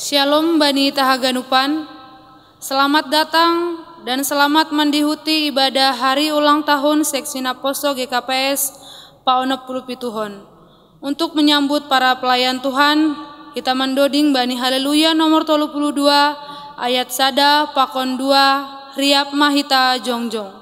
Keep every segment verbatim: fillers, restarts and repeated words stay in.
Shalom bani tahaganupan. Selamat datang dan selamat mandihuti ibadah hari ulang tahun Seksi Naposo G K P S paonop puluh pituhon. Untuk menyambut para pelayan Tuhan, kita mandoding bani Haleluya nomor tolu puluh dua, ayat sada pakon dua, Riap Mahita Jongjong.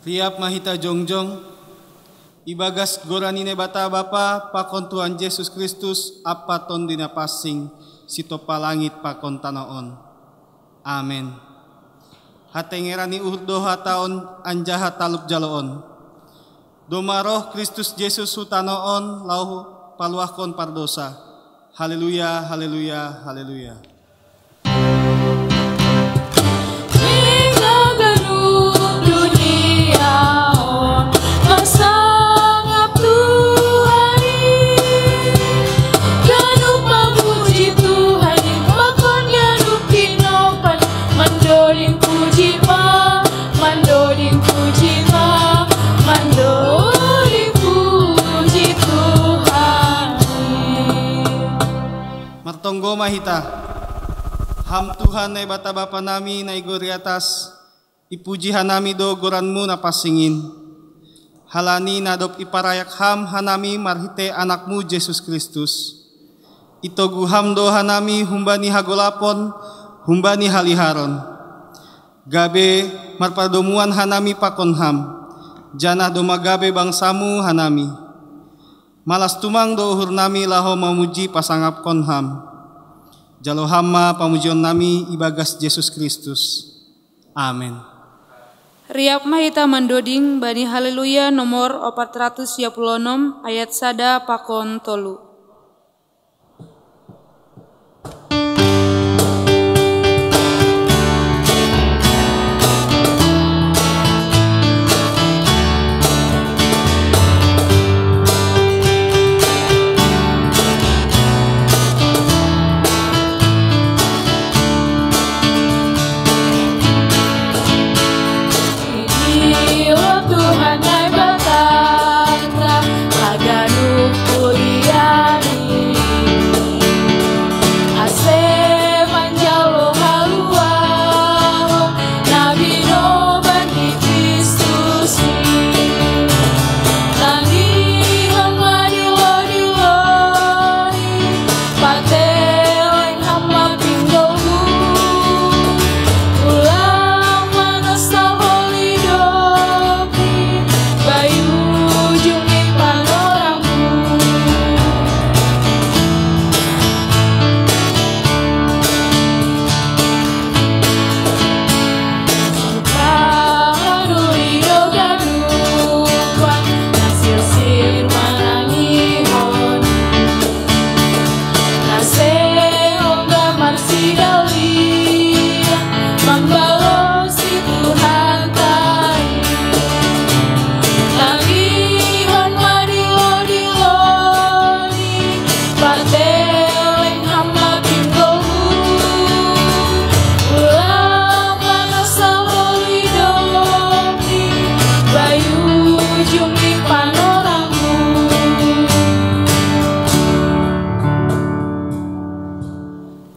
Riap mahita jongjong, ibagas goran ni Naibata Bapa, pakon Tuhan Yesus Kristus, Apaton dina pasing, sitopa langit pakon tanoh on. Amen. Hatengeran ni uhur do hataon anjaha talup jaloon. Doma roh Kristus Yesus hu tanoh on, laho paluahkon pardosa. Haleluya, haleluya, haleluya. Hingga ganup dunia on marsangap Tuhan i. Ganup mamuji Tuhan i, pakon ganup tinopan, mandoding puji ma, mandoding puji ma, mandoding puji Tuhan i. Martonggo ma hita. Ham Tuhan Naibata Bapa nami na i goriatas, ipuji hanami do goran-Mu na pasingin. Halani na dob iparayak Ham hanami marhite Anak-Mu Jesus Kristus. Itogu Ham do hanami humbani hagolapon, humbani haliharon. Gabe marpardomuan hanami pakon Ham, janah domma gabe bangsa-Mu hanami. Malas tumang do uhur nami laho mamuji pasangapkon Ham. Jalo Ham ma pamujion nami ibagas Jesus Kristus. Amen. Riap ma hita mandoding bani Haleluya nomor opat ratus sia puluh onom ayat sada pakon tolu.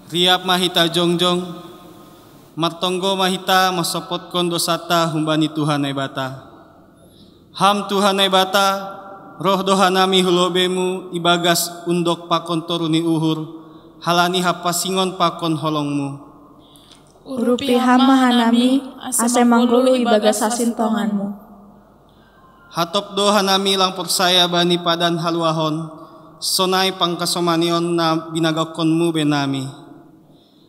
Riap ma hita jongjong. Martonggo ma hita masopotkon dosata humbani Tuhan Naibata. Ham Tuhan Naibata, roh do hanami hu lobeimu ibagas undok pakon toru ni uhur, halani hapasingon pakon holongmu. Urupi ham ma hanami, ase manggoluh ibagas hasintonganmu. Hatop do hanami lang porsaya bani padan haluahon, sonai pangkasomanion na binagakkonmu benami.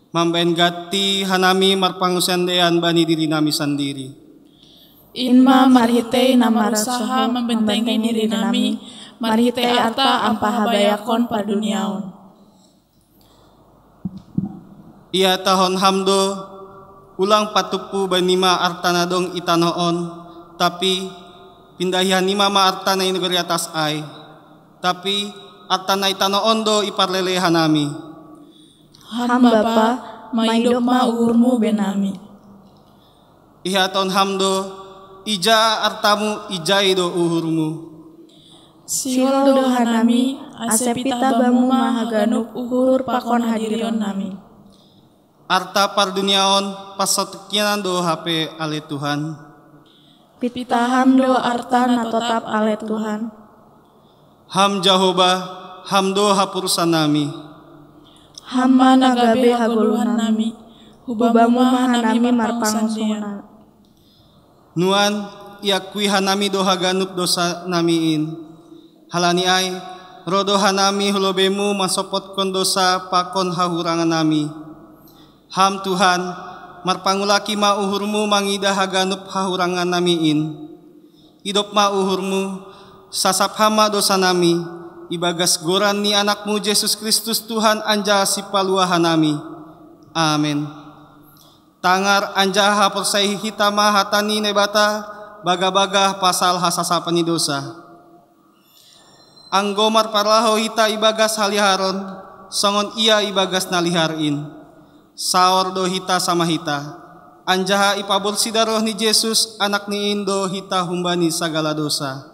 Mambaen gati hanami marpangusandean bani diri nami sandiri. In ma marhitei na marusaha mambentengi diri nami, marhitei arta ampa habayakon parduniaon. Ia tahon ham do, ulang patumpu banima arta na dong i tanoh on, tapi pindahi hanima ma arta na i nagori atas ai. Tapi arta na i tanoh on do iparlele hanami. Ham Bapa, maidop ma uhurmu benami. Ihaton ham do, ija artamu ijai do uhurmu. Sihol do hanami, ase pitah bamu ma haganup uhur pakon hadirion nami. Arta parduniaon pasotikian do hape ale Tuhan. Pitah ham do arta na totap ale Tuhan. Ham Jahoba, ham do hapurusan nami. Ham ma na gabe hagoluhan nami, hubamu ma hanami marpangusandean. Nuan, iakui hanami do haganup dosa nami in. Halani ai, roh do hanami hu lobeimu masopotkon dosa pakon hahurangan nami. Ham Tuhan, marpangulaki ma uhurmu mangidah haganup hahurangan nami in. Idop ma uhurmu, sasap ham ma dosa nami, ibagas goran ni Anakmu Jesus Kristus Tuhan anjaha Sipalua hanami. Amen. Tangar anjaha porsaya hita ma hata ni Naibata, bagah-bagah pasal hasasapan ni dosa. Anggo marparlahou hita ibagas haliharon, songon Ia ibagas na lihar in. Saor do hita sama hita, anjaha ipaborsih daroh ni Jesus, Anakni in do hita humbani sagala dosa.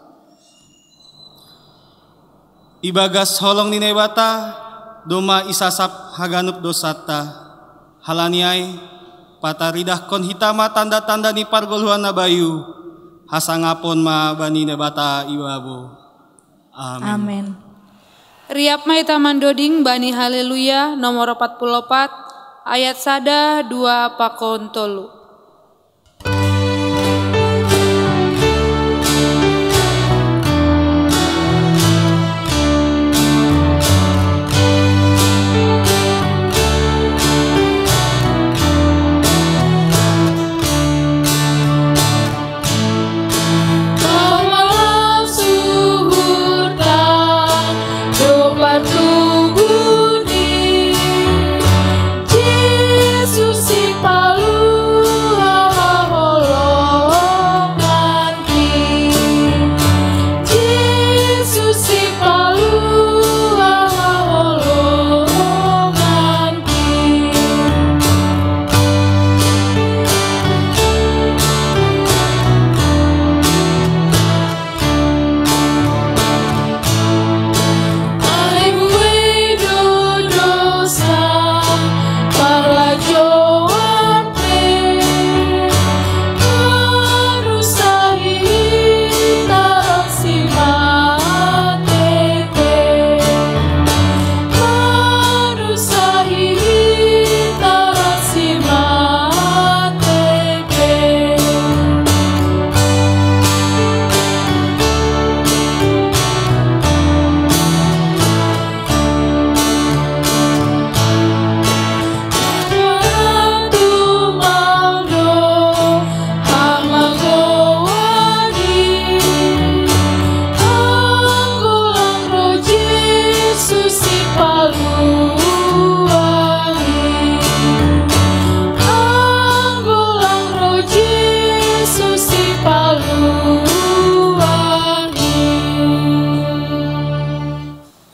Ibagas holong ni Naibata, domma isasap haganup dosanta. Halani ai, pataridahkon hita ma tanda-tanda ni pargoluhan na bayu, hasangapon ma bani Naibata ibabo. Amen. Amen. Riap ma hita mandoding bani Haleluya nomor opat puluh opat, ayat sada, dua pakon tolu.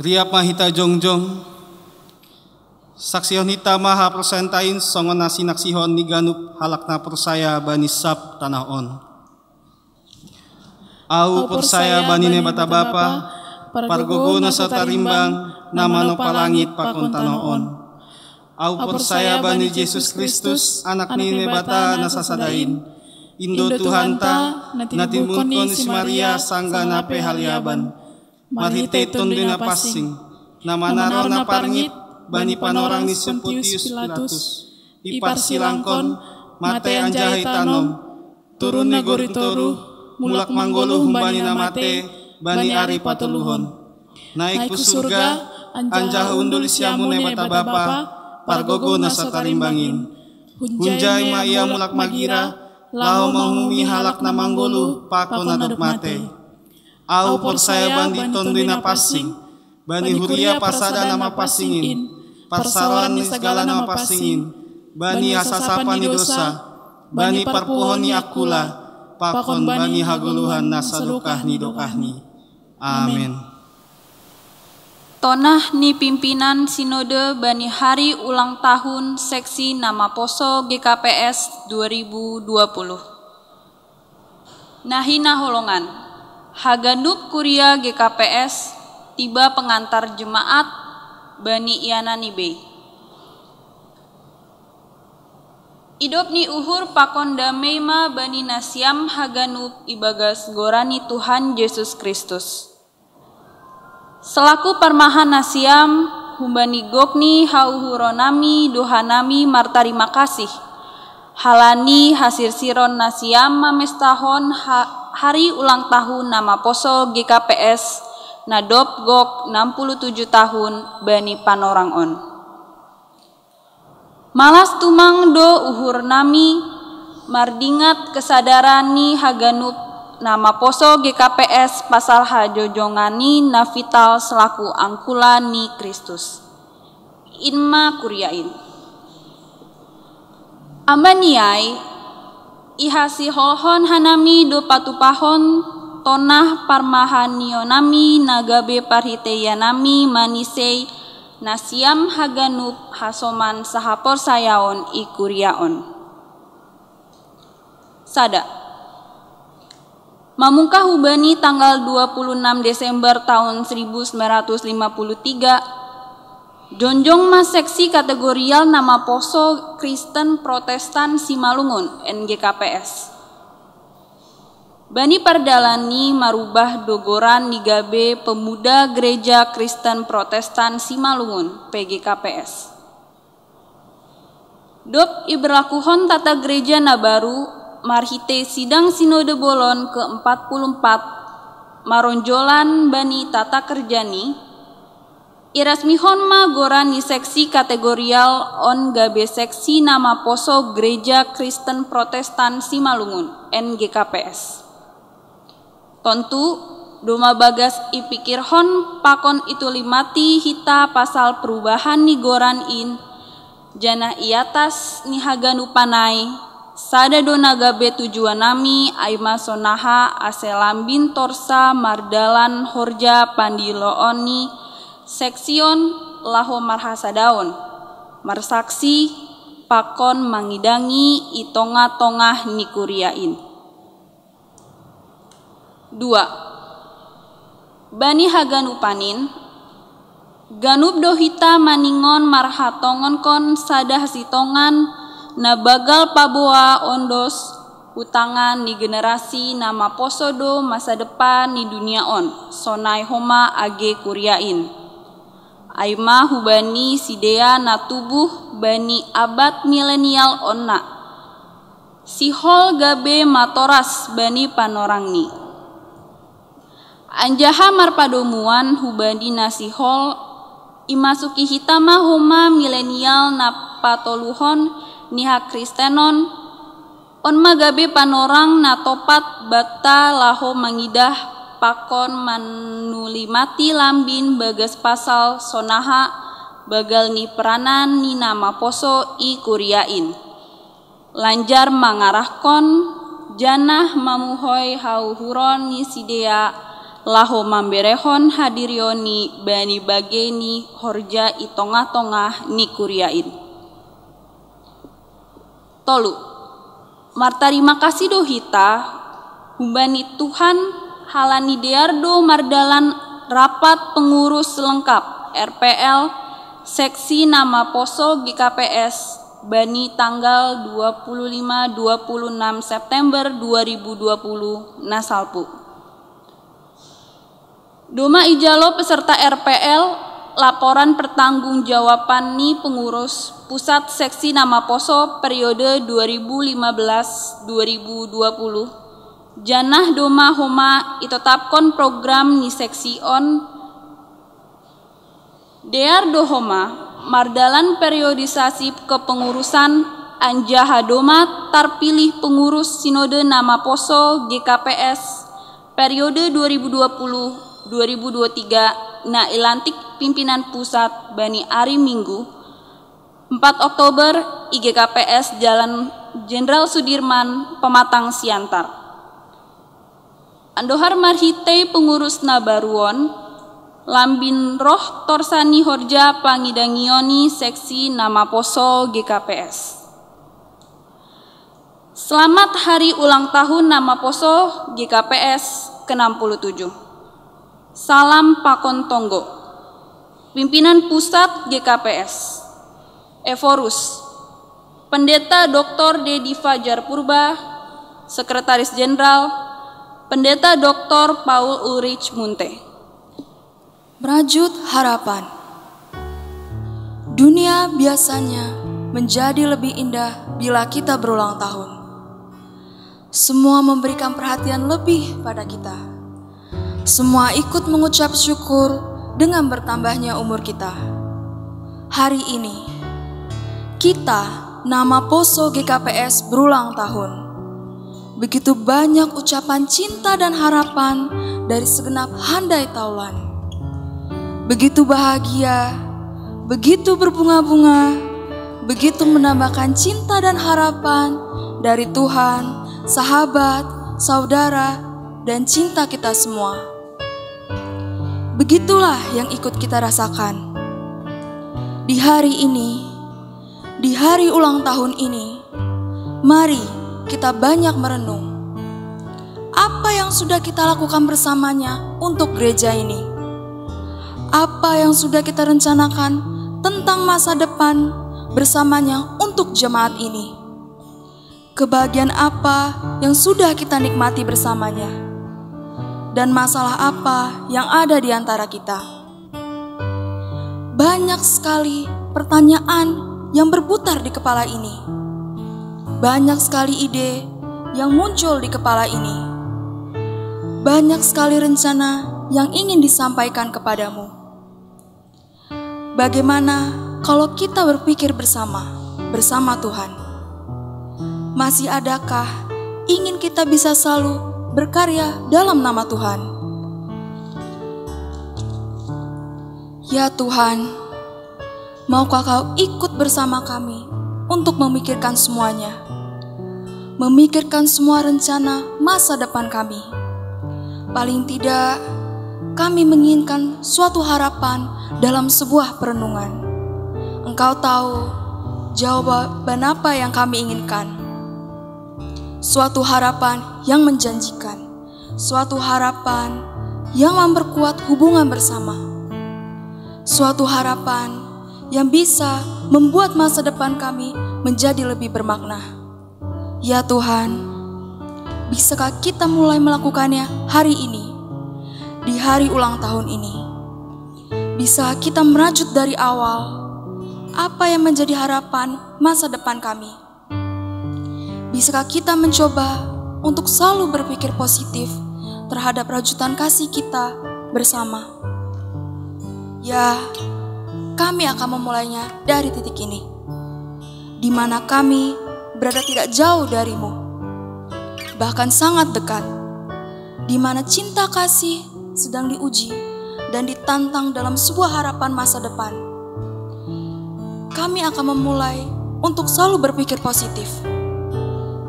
Riap ma hita jongjong. Saksihon hita ma haporsayaanta in songon na sinaksihon ni ganup halak na porsaya bani sab tanoh on. Ahu porsaya bani Naibata Bapa, pargogo na so tarimbang, na manopa langit pakon tanoh on. Au porsaya bani Jesus Kristus, Anak ni Naibata na sasadain. Indo Tuhanta, na tinibuhon ni si Maria sanggah na pehaliaban. Marhitei Tonduy Napansing, na manaron na parngit bani panorang ni si Pontius Pilatus. Iparsilangkon, matei anjaha itanom. Turun nagori toruh, mulak manggoluh humbani na matei bani ari patoluhon. Naik hu surga, anjaha hundul siamun Naibata Bapa, pargogoh na satarimbangan. Hunjai ma Ia mulak magira, laho manguhumi halak na manggoluh pakon na dob matei. Au porsaya bani Tonduy Napansing, bani huria parsada na mapansing in, parsaroan ni sagala na mapansing in, bani hasasapan ni dosa, bani parpuhoon ni angkula, pakon bani hagoluhan na sadokah ni dokahni. Amen. Tonah ni pimpinan Sinode bani hari ulang tahun Seksi na maposo G K P S dua ribu dua puluh. Na hinaholongan, haganup kuria G K P S tiba pengantar jemaat bani ianan ni bei. Idop ni uhur pakon damei ma bani nasiam haganup ibagas goran ni Tuhan Jesus Kristus. Selaku parmahan nasiam, humbani gok ni hauhuron nami doha nami martarima kasih. Halani hasirsiron nasiam mamestahon ha-, hari ulang tahun na maposo G K P S na dob gok enam puluh tujuh tahun bani panorang on. Malas tumang do uhur nami mardingat kesadaran ni haganup na maposo G K P S pasal hajojongan ni na vital selaku angkula ni Kristus. In ma kuria in. Amaniai, ihasiholhon hanami do patupahon tonah parmahanion nami na gabe parhiteian nami manisei nasiam haganup hasoman sahaporsayaon i kuria on. Sada. Mamungkah hubani tanggal dua puluh enam Desember tahun seribu sembilan ratus lima puluh tiga, jonjong ma seksi kategorial na maposo Kristen Protestan Simalungun, N G K P S. Bani pardalan ni marubah do goran ni gabe Pemuda Gereja Kristen Protestan Simalungun, P G K P S. Dob iberlakuhon tata gereja na baru, marhitei sidang Sinode Bolon keempat puluh empat, maronjolan bani tata kerja ni, iresmihon ma goran ni seksi kategorial on gabe seksi na maposo Gereja Kristen Protestan Simalungun, N G K P S. Tontu, domma bagas ipikirhon pakon itulimati hita pasal perubahan ni goran in, janah iatas ni haganupan ai, sada do na gabe tujuan nami ai ma sonaha ase lambin torsa mardalan horja pandiloon ni seksion laho marhasadaon, marsaksi, pakon mangidangi i tongah-tongah ni kuria in. Dua. Bani haganupan in, ganup do hita maningon marhatongonkon sada sitongan na bagal paboa ondos utangan ni generasi na maposo do masa depan ni dunia on, sonai homa age kuria in. Ai ma hubani sidea na tubuh bani abad milenial onna. Sihol gabe matoras bani panorangni. Anjaha marpadomuan hubani na sihol, imasuki hita ma homa milenial na patoluhon ni hakristenon, on ma gabe panorang na topat banta laho mangidah pakon manulimati lambin bagas pasal sonaha bagal ni peranan ni na maposo i kuria in. Lanjar mangarahkon janah mamuhoi hauhuron ni sidea laho mamberehon hadirionni bani bagei ni horja i tongah-tongah ni kuria in. Tolu. Martarima kasih do hita humbani Tuhan halani dear do mardalan rapat pengurus lengkap R P L Seksi Nama Poso G K P S bani tanggal dua puluh lima dua puluh enam September dua ribu dua puluh, Nasalpu. Doma ijalo peserta R P L, laporan pertanggungjawaban ni pengurus pusat seksi Nama Poso periode dua ribu lima belas dua ribu dua puluh. Janah doma homa itetapkon program ni seksi on. Dear do homa, mardalan periodisasi kepengurusan anjaha doma tarpilih pengurus Sinode Nama Poso G K P S periode dua ribu dua puluh dua ribu dua puluh tiga na ilantik pimpinan pusat bani ari Minggu, empat Oktober, I G K P S Jalan Jenderal Sudirman, Pematang Siantar. Andohar marhitei pengurus na baruon, lambin roh torsani horja pangidangion ni seksi Nama Poso G K P S. Selamat hari ulang tahun Nama Poso G K P S ke enam puluh tujuh. Salam pakon tonggo. Pimpinan Pusat G K P S. Ephorus. Pendeta Doktor Dedi Fajar Purba, Sekretaris Jenderal, Pendeta Doktor Paul Ulrich Munte. Merajut harapan. Dunia biasanya menjadi lebih indah bila kita berulang tahun. Semua memberikan perhatian lebih pada kita. Semua ikut mengucap syukur dengan bertambahnya umur kita. Hari ini, kita, Nama Poso G K P S, berulang tahun. Begitu banyak ucapan cinta dan harapan dari segenap handai taulan. Begitu bahagia, begitu berbunga-bunga, begitu menambahkan cinta dan harapan dari Tuhan, sahabat, saudara, dan cinta kita semua. Begitulah yang ikut kita rasakan. Di hari ini, di hari ulang tahun ini, mari kita banyak merenung. Apa yang sudah kita lakukan bersamanya untuk gereja ini? Apa yang sudah kita rencanakan tentang masa depan bersamanya untuk jemaat ini? Kebahagiaan apa yang sudah kita nikmati bersamanya? Dan masalah apa yang ada di antara kita? Banyak sekali pertanyaan yang berputar di kepala ini. Banyak sekali ide yang muncul di kepala ini. Banyak sekali rencana yang ingin disampaikan kepadamu. Bagaimana kalau kita berpikir bersama, bersama Tuhan? Masih adakah ingin kita bisa selalu berkarya dalam nama Tuhan? Ya Tuhan, maukah Kau ikut bersama kami untuk memikirkan semuanya? Memikirkan semua rencana masa depan kami. Paling tidak, kami menginginkan suatu harapan dalam sebuah perenungan. Engkau tahu jawaban apa yang kami inginkan. Suatu harapan yang menjanjikan, suatu harapan yang memperkuat hubungan bersama, suatu harapan yang bisa membuat masa depan kami menjadi lebih bermakna. Ya Tuhan, bisakah kita mulai melakukannya hari ini, di hari ulang tahun ini? Bisa kita merajut dari awal apa yang menjadi harapan masa depan kami? Bisakah kita mencoba untuk selalu berpikir positif terhadap rajutan kasih kita bersama? Ya, kami akan memulainya dari titik ini, di mana kami berada tidak jauh darimu, bahkan sangat dekat, di mana cinta kasih sedang diuji dan ditantang dalam sebuah harapan masa depan. Kami akan memulai untuk selalu berpikir positif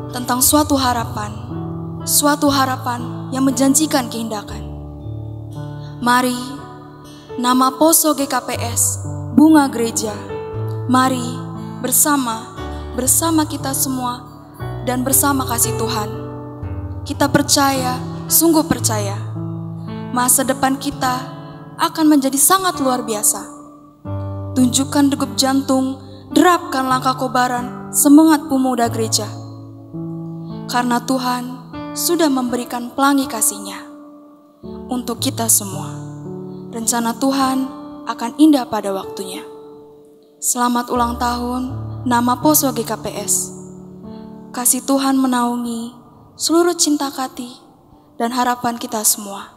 tentang suatu harapan, suatu harapan yang menjanjikan keindahan. Mari, Nama Poso G K P S, Bunga Gereja. Mari bersama, bersama kita semua dan bersama kasih Tuhan. Kita percaya, sungguh percaya, masa depan kita akan menjadi sangat luar biasa. Tunjukkan degup jantung, derapkan langkah kobaran, semangat pemuda gereja. Karena Tuhan sudah memberikan pelangi kasih-Nya untuk kita semua. Rencana Tuhan akan indah pada waktunya. Selamat ulang tahun, nama Poso G K P S. Kasih Tuhan menaungi seluruh cinta kati dan harapan kita semua.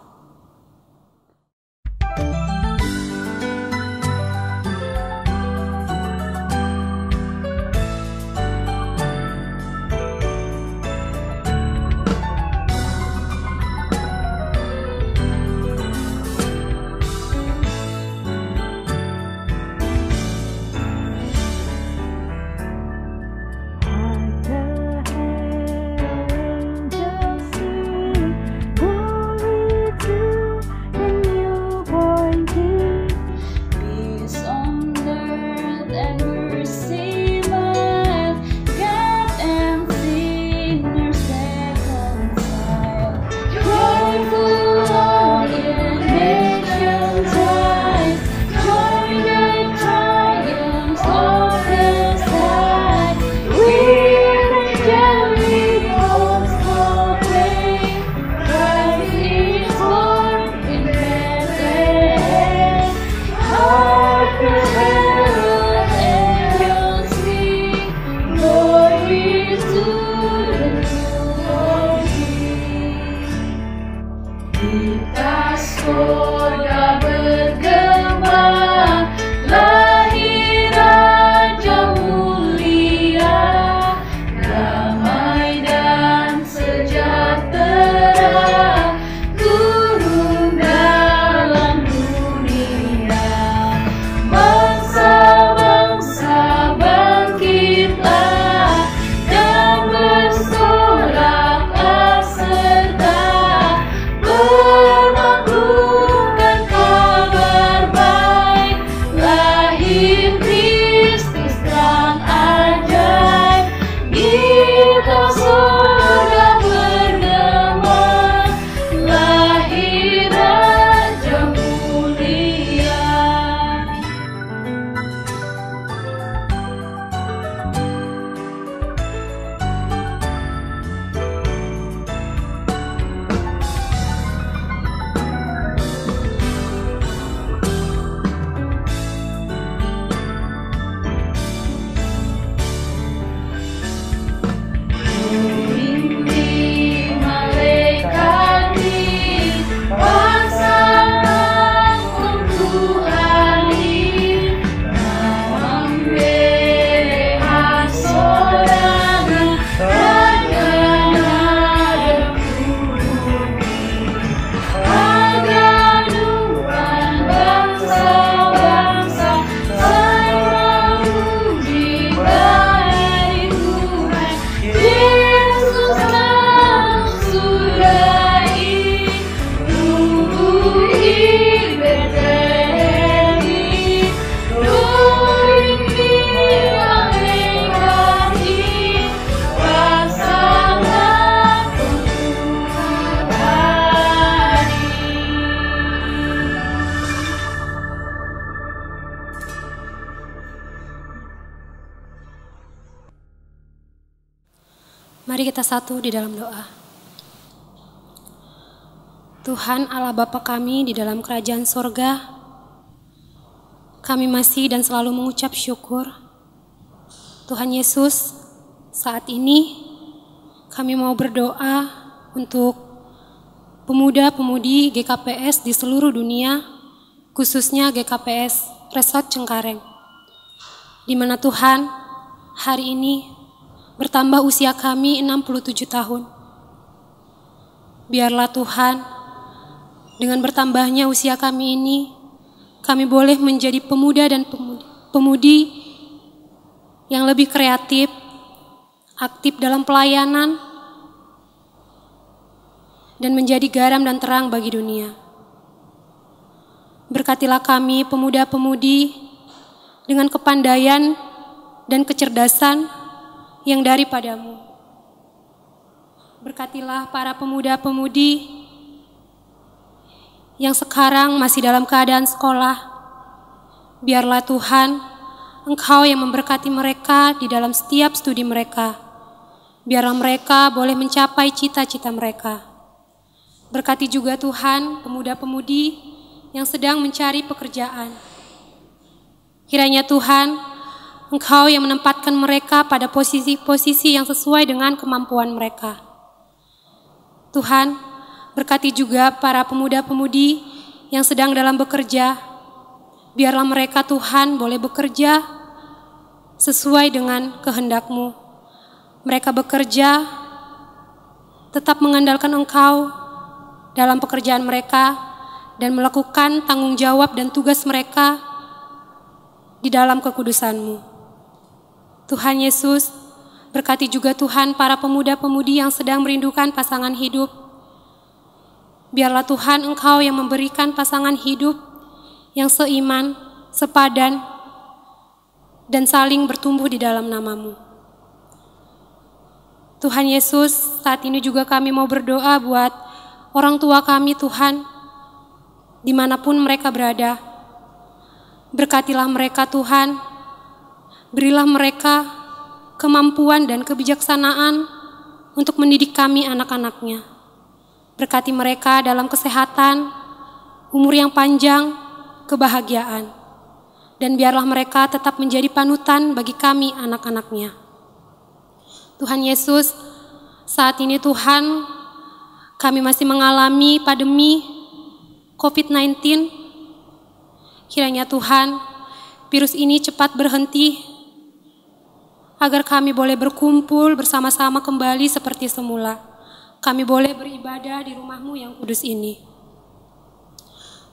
Mari kita satu di dalam doa. Tuhan Allah Bapa kami di dalam kerajaan sorga, kami masih dan selalu mengucap syukur. Tuhan Yesus, saat ini kami mau berdoa untuk pemuda-pemudi G K P S di seluruh dunia, khususnya G K P S Resort Cengkareng, di mana Tuhan hari ini bertambah usia kami enam puluh tujuh tahun. Biarlah Tuhan, dengan bertambahnya usia kami ini, kami boleh menjadi pemuda dan pemudi, pemudi yang lebih kreatif, aktif dalam pelayanan, dan menjadi garam dan terang bagi dunia. Berkatilah kami pemuda-pemudi dengan kepandaian dan kecerdasan yang daripadamu. Berkatilah para pemuda-pemudi yang sekarang masih dalam keadaan sekolah, Biarlah Tuhan, Engkau yang memberkati mereka di dalam setiap studi mereka. Biarlah mereka boleh mencapai cita-cita mereka. Berkati juga Tuhan pemuda-pemudi yang sedang mencari pekerjaan. Kiranya Tuhan, Engkau yang menempatkan mereka pada posisi-posisi yang sesuai dengan kemampuan mereka. Tuhan, berkati juga para pemuda-pemudi yang sedang dalam bekerja. Biarlah mereka, Tuhan, boleh bekerja sesuai dengan kehendak-Mu. Mereka bekerja tetap mengandalkan Engkau dalam pekerjaan mereka dan melakukan tanggung jawab dan tugas mereka di dalam kekudusan-Mu. Tuhan Yesus, berkati juga Tuhan para pemuda-pemudi yang sedang merindukan pasangan hidup. Biarlah Tuhan Engkau yang memberikan pasangan hidup yang seiman, sepadan, dan saling bertumbuh di dalam nama-Mu. Tuhan Yesus, saat ini juga kami mau berdoa buat orang tua kami, Tuhan, dimanapun mereka berada. Berkatilah mereka, Tuhan. Berilah mereka kemampuan dan kebijaksanaan untuk mendidik kami, anak-anaknya. Berkati mereka dalam kesehatan, umur yang panjang, kebahagiaan. Dan biarlah mereka tetap menjadi panutan bagi kami, anak-anaknya. Tuhan Yesus, saat ini, Tuhan, kami masih mengalami pandemi covid sembilan belas. Kiranya, Tuhan, virus ini cepat berhenti, agar kami boleh berkumpul bersama-sama kembali seperti semula. Kami boleh beribadah di rumah-Mu yang kudus ini.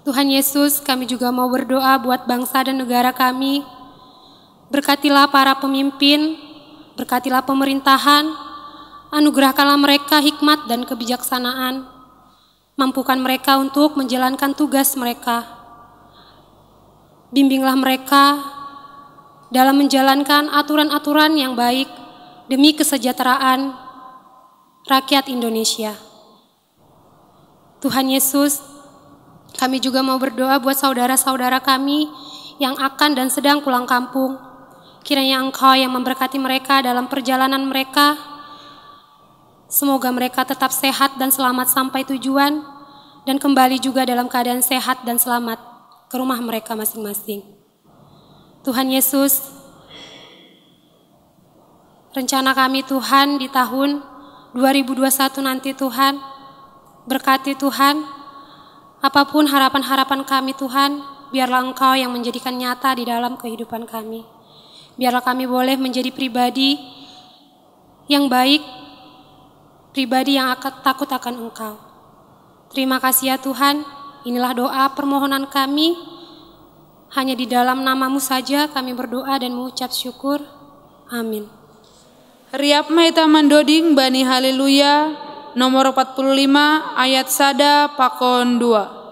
Tuhan Yesus, kami juga mau berdoa buat bangsa dan negara kami. Berkatilah para pemimpin, berkatilah pemerintahan, anugerahkanlah mereka hikmat dan kebijaksanaan. Mampukan mereka untuk menjalankan tugas mereka. Bimbinglah mereka dalam menjalankan aturan-aturan yang baik demi kesejahteraan rakyat Indonesia. Tuhan Yesus, kami juga mau berdoa buat saudara-saudara kami yang akan dan sedang pulang kampung. Kiranya Engkau yang memberkati mereka dalam perjalanan mereka. Semoga mereka tetap sehat dan selamat sampai tujuan dan kembali juga dalam keadaan sehat dan selamat ke rumah mereka masing-masing. Tuhan Yesus, rencana kami, Tuhan, di tahun dua ribu dua puluh satu nanti, Tuhan, berkati, Tuhan, apapun harapan-harapan kami, Tuhan, biarlah Engkau yang menjadikan nyata di dalam kehidupan kami. Biarlah kami boleh menjadi pribadi yang baik, pribadi yang akan takut akan Engkau. Terima kasih, ya Tuhan, inilah doa permohonan kami. Hanya di dalam nama-Mu saja kami berdoa dan mengucap syukur. Amin. Riap maita mandoding bani Haleluya, nomor empat puluh lima, ayat sada pakon dua.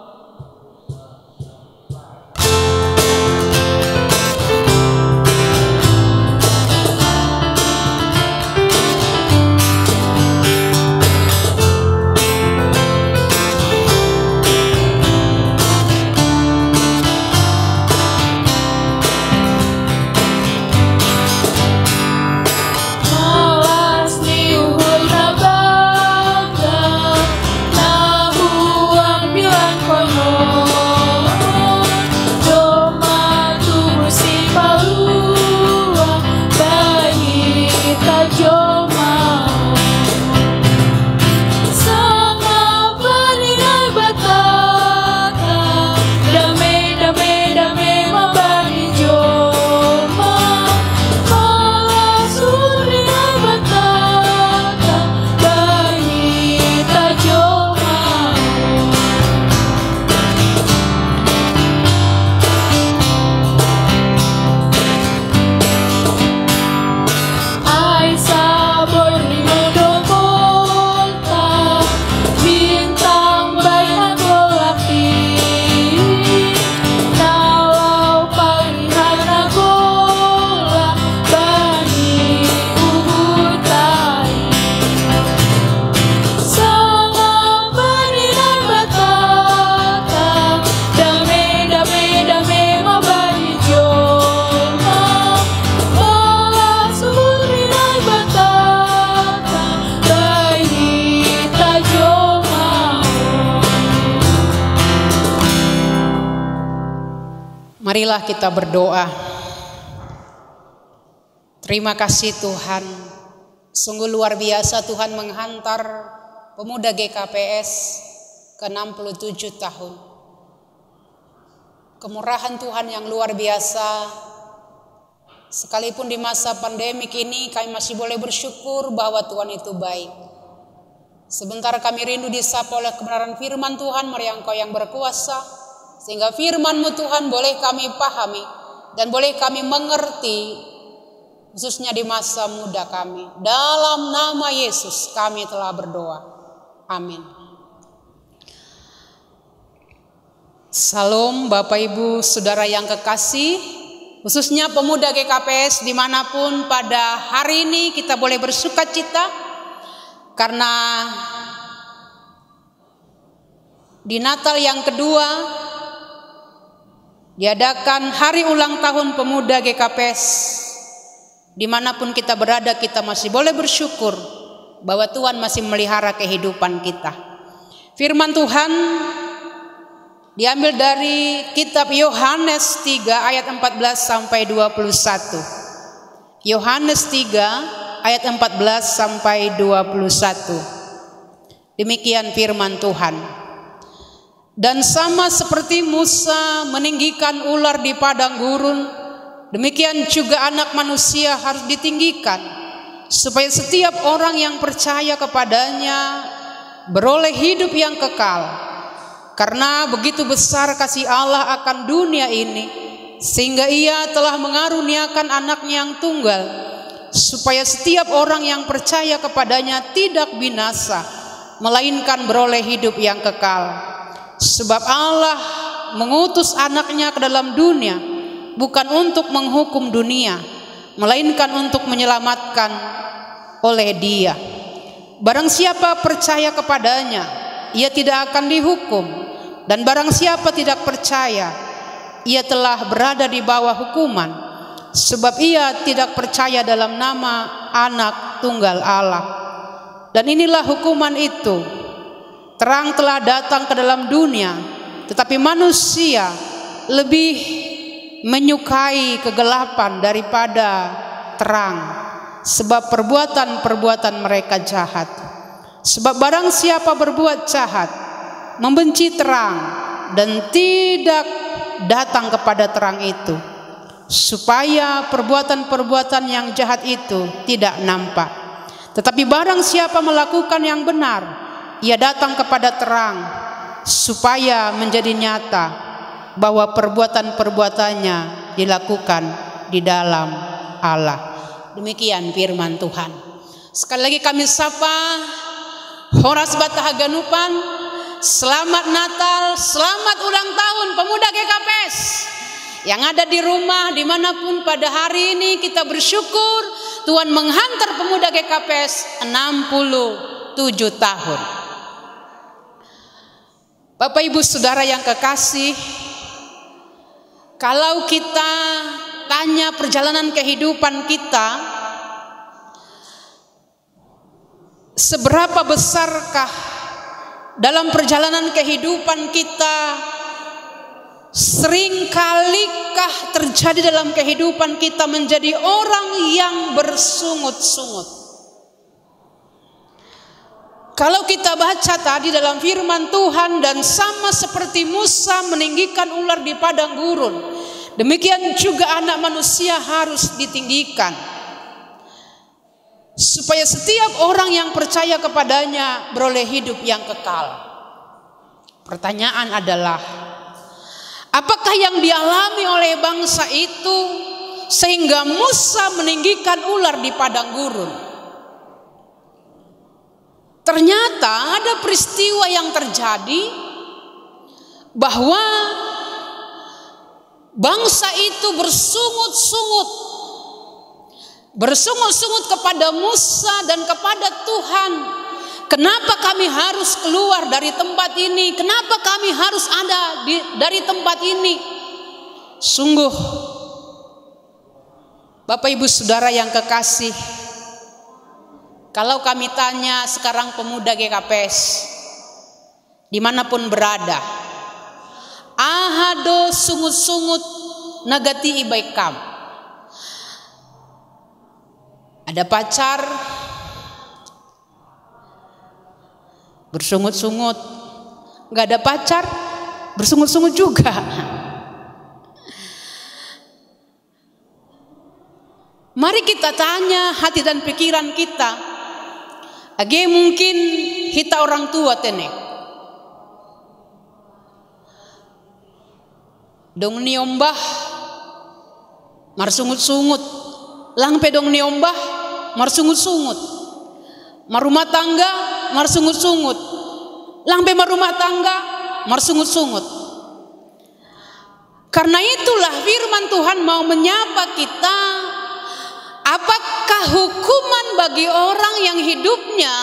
Marilah kita berdoa. Terima kasih Tuhan. Sungguh luar biasa Tuhan menghantar pemuda G K P S ke enam puluh tujuh tahun. Kemurahan Tuhan yang luar biasa. Sekalipun di masa pandemik ini kami masih boleh bersyukur bahwa Tuhan itu baik. Sebentar kami rindu disapa oleh kebenaran firman Tuhan, mari Engkau yang berkuasa, sehingga firman-Mu Tuhan boleh kami pahami dan boleh kami mengerti, khususnya di masa muda kami. Dalam nama Yesus kami telah berdoa. Amin. Salam Bapak Ibu Saudara yang kekasih, khususnya pemuda G K P S dimanapun pada hari ini kita boleh bersuka cita karena di Natal yang kedua diadakan hari ulang tahun pemuda G K P S. Dimanapun kita berada, kita masih boleh bersyukur bahwa Tuhan masih melihara kehidupan kita. Firman Tuhan diambil dari kitab Yohanes tiga ayat empat belas sampai dua puluh satu. Yohanes tiga ayat empat belas sampai dua puluh satu. Demikian firman Tuhan. Dan sama seperti Musa meninggikan ular di padang gurun, demikian juga Anak Manusia harus ditinggikan, supaya setiap orang yang percaya kepadanya beroleh hidup yang kekal. Karena begitu besar kasih Allah akan dunia ini, sehingga Ia telah mengaruniakan Anak-Nya yang tunggal, supaya setiap orang yang percaya kepadanya tidak binasa, melainkan beroleh hidup yang kekal. Sebab Allah mengutus Anak-Nya ke dalam dunia, bukan untuk menghukum dunia, melainkan untuk menyelamatkan oleh Dia. Barang siapa percaya kepadanya, ia tidak akan dihukum. Dan barang siapa tidak percaya, ia telah berada di bawah hukuman, sebab ia tidak percaya dalam nama Anak Tunggal Allah. Dan inilah hukuman itu: terang telah datang ke dalam dunia, tetapi manusia lebih menyukai kegelapan daripada terang, sebab perbuatan-perbuatan mereka jahat. Sebab barang siapa berbuat jahat, membenci terang, dan tidak datang kepada terang itu, supaya perbuatan-perbuatan yang jahat itu tidak nampak. Tetapi barang siapa melakukan yang benar, ia datang kepada terang, supaya menjadi nyata bahwa perbuatan-perbuatannya dilakukan di dalam Allah. Demikian firman Tuhan. Sekali lagi kami sapa, Horas Bata Haganupan, selamat Natal, selamat ulang tahun pemuda G K P S. Yang ada di rumah, dimanapun pada hari ini kita bersyukur Tuhan menghantar pemuda G K P S enam puluh tujuh tahun. Bapak Ibu Saudara yang kekasih, kalau kita tanya perjalanan kehidupan kita, seberapa besarkah dalam perjalanan kehidupan kita, seringkalikah terjadi dalam kehidupan kita menjadi orang yang bersungut-sungut? Kalau kita baca tadi dalam firman Tuhan, dan sama seperti Musa meninggikan ular di padang gurun, demikian juga Anak Manusia harus ditinggikan, supaya setiap orang yang percaya kepadanya beroleh hidup yang kekal. Pertanyaan adalah, apakah yang dialami oleh bangsa itu sehingga Musa meninggikan ular di padang gurun? Ternyata ada peristiwa yang terjadi, bahwa bangsa itu bersungut-sungut, bersungut-sungut kepada Musa dan kepada Tuhan. Kenapa kami harus keluar dari tempat ini? Kenapa kami harus ada di, dari tempat ini? Sungguh, Bapak Ibu Saudara yang kekasih, kalau kami tanya sekarang pemuda G K P S, dimanapun berada, ahado sungut-sungut nagati' ibaikam. Ada pacar, bersungut-sungut. Nggak ada pacar, bersungut-sungut juga. Mari kita tanya hati dan pikiran kita. Age mungkin kita orang tua tene. Dong niombah marsungut-sungut. Langpe dong niombah marsungut-sungut. Marumah tangga marsungut-sungut. Langpe marumah tangga marsungut-sungut. Karena itulah firman Tuhan mau menyapa kita. Apakah hukuman bagi orang yang hidupnya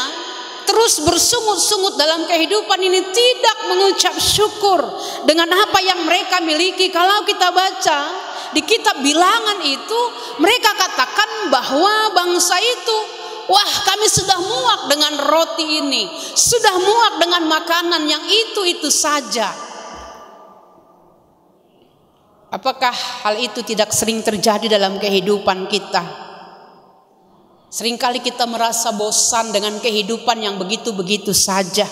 terus bersungut-sungut dalam kehidupan ini, tidak mengucap syukur dengan apa yang mereka miliki? Kalau kita baca di kitab Bilangan itu, mereka katakan bahwa bangsa itu, "Wah, kami sudah muak dengan roti ini, sudah muak dengan makanan yang itu-itu saja." Apakah hal itu tidak sering terjadi dalam kehidupan kita? Seringkali kita merasa bosan dengan kehidupan yang begitu-begitu saja.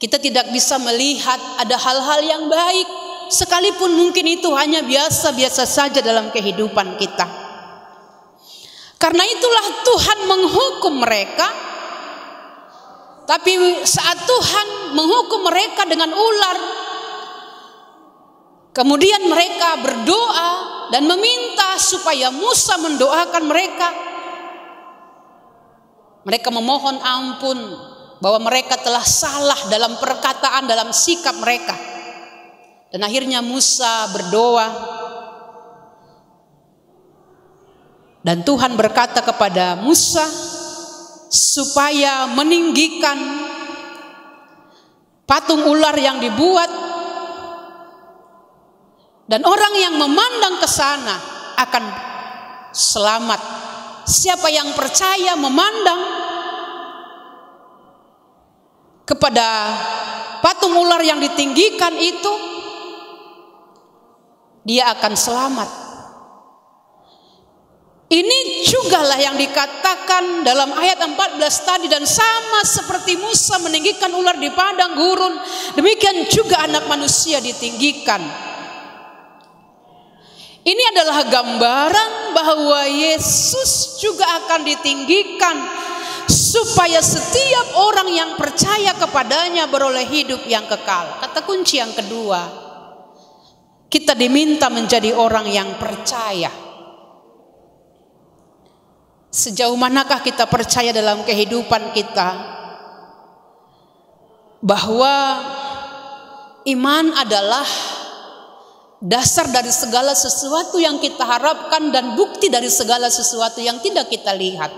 Kita tidak bisa melihat ada hal-hal yang baik, sekalipun mungkin itu hanya biasa-biasa saja dalam kehidupan kita. Karena itulah Tuhan menghukum mereka. Tapi saat Tuhan menghukum mereka dengan ular, kemudian mereka berdoa dan meminta supaya Musa mendoakan mereka. Mereka memohon ampun bahwa mereka telah salah dalam perkataan, dalam sikap mereka. Dan akhirnya Musa berdoa. Dan Tuhan berkata kepada Musa supaya meninggikan patung ular yang dibuat, dan orang yang memandang ke sana akan selamat. Siapa yang percaya memandang kepada patung ular yang ditinggikan itu, dia akan selamat. Ini jugalah yang dikatakan dalam ayat empat belas tadi, dan sama seperti Musa meninggikan ular di padang gurun, demikian juga Anak Manusia ditinggikan. Ini adalah gambaran bahwa Yesus juga akan ditinggikan supaya setiap orang yang percaya kepadanya beroleh hidup yang kekal. Kata kunci yang kedua, kita diminta menjadi orang yang percaya. Sejauh manakah kita percaya dalam kehidupan kita bahwa iman adalah dasar dari segala sesuatu yang kita harapkan dan bukti dari segala sesuatu yang tidak kita lihat.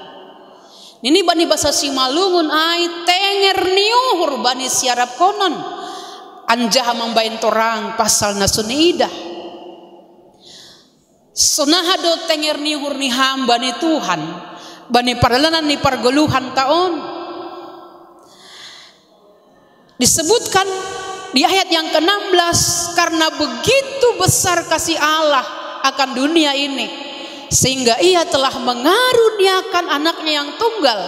Ini bani basa Simalungun ai, tenger ni uhur bani siarap konon. Anjaha mambaen torang pasal na sonidah. Sonaha do tenger ni uhur ni hamba ni Tuhan bani pardalanan ni pargoluhan ta on? Disebutkan di ayat yang keenam belas, karena begitu besar kasih Allah akan dunia ini, sehingga Ia telah mengaruniakan Anaknya yang tunggal,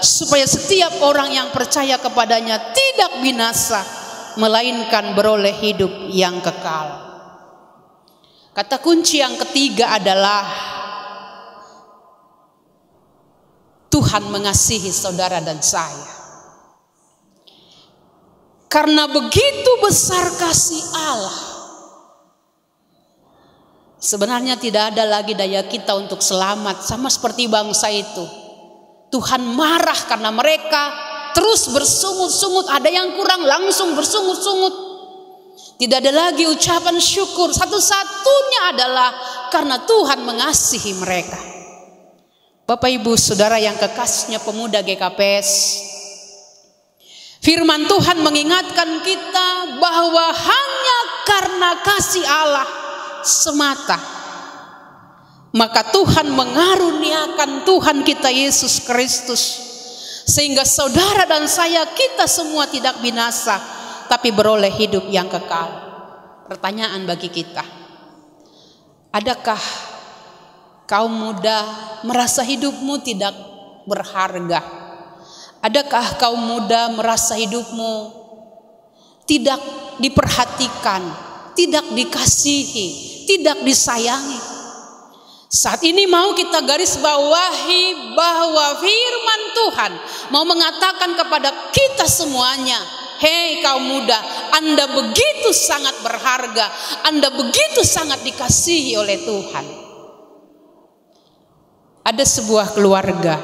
supaya setiap orang yang percaya kepadanya tidak binasa, melainkan beroleh hidup yang kekal. Kata kunci yang ketiga adalah Tuhan mengasihi saudara dan saya. Karena begitu besar kasih Allah, sebenarnya tidak ada lagi daya kita untuk selamat, sama seperti bangsa itu. Tuhan marah karena mereka terus bersungut-sungut, ada yang kurang langsung bersungut-sungut. Tidak ada lagi ucapan syukur, satu-satunya adalah karena Tuhan mengasihi mereka. Bapak, Ibu, Saudara yang kekasihnya, pemuda G K P S, firman Tuhan mengingatkan kita bahwa hanya karena kasih Allah semata, maka Tuhan mengaruniakan Tuhan kita Yesus Kristus, sehingga saudara dan saya, kita semua tidak binasa, tapi beroleh hidup yang kekal. Pertanyaan bagi kita, Adakah kaum muda merasa hidupmu tidak berharga? Adakah kaum muda merasa hidupmu tidak diperhatikan, tidak dikasihi, tidak disayangi? Saat ini mau kita garis bawahi bahwa firman Tuhan mau mengatakan kepada kita semuanya, "Hei kaum muda, Anda begitu sangat berharga, Anda begitu sangat dikasihi oleh Tuhan." Ada sebuah keluarga.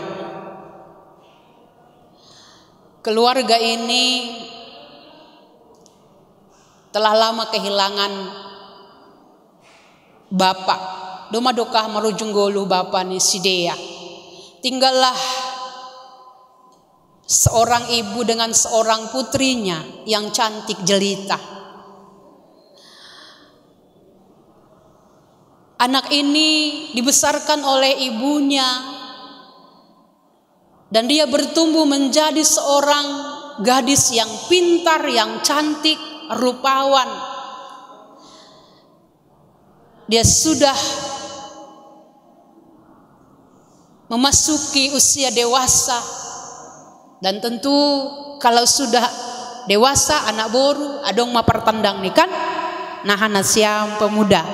Keluarga ini telah lama kehilangan bapak. Doma doka marujung golu bapa ni sidea. Tinggallah seorang ibu dengan seorang putrinya yang cantik jelita. Anak ini dibesarkan oleh ibunya dan dia bertumbuh menjadi seorang gadis yang pintar, yang cantik, rupawan. Dia sudah memasuki usia dewasa. Dan tentu kalau sudah dewasa, anak boru, adong mapartandang ni kan? Nah, anak siam pemuda.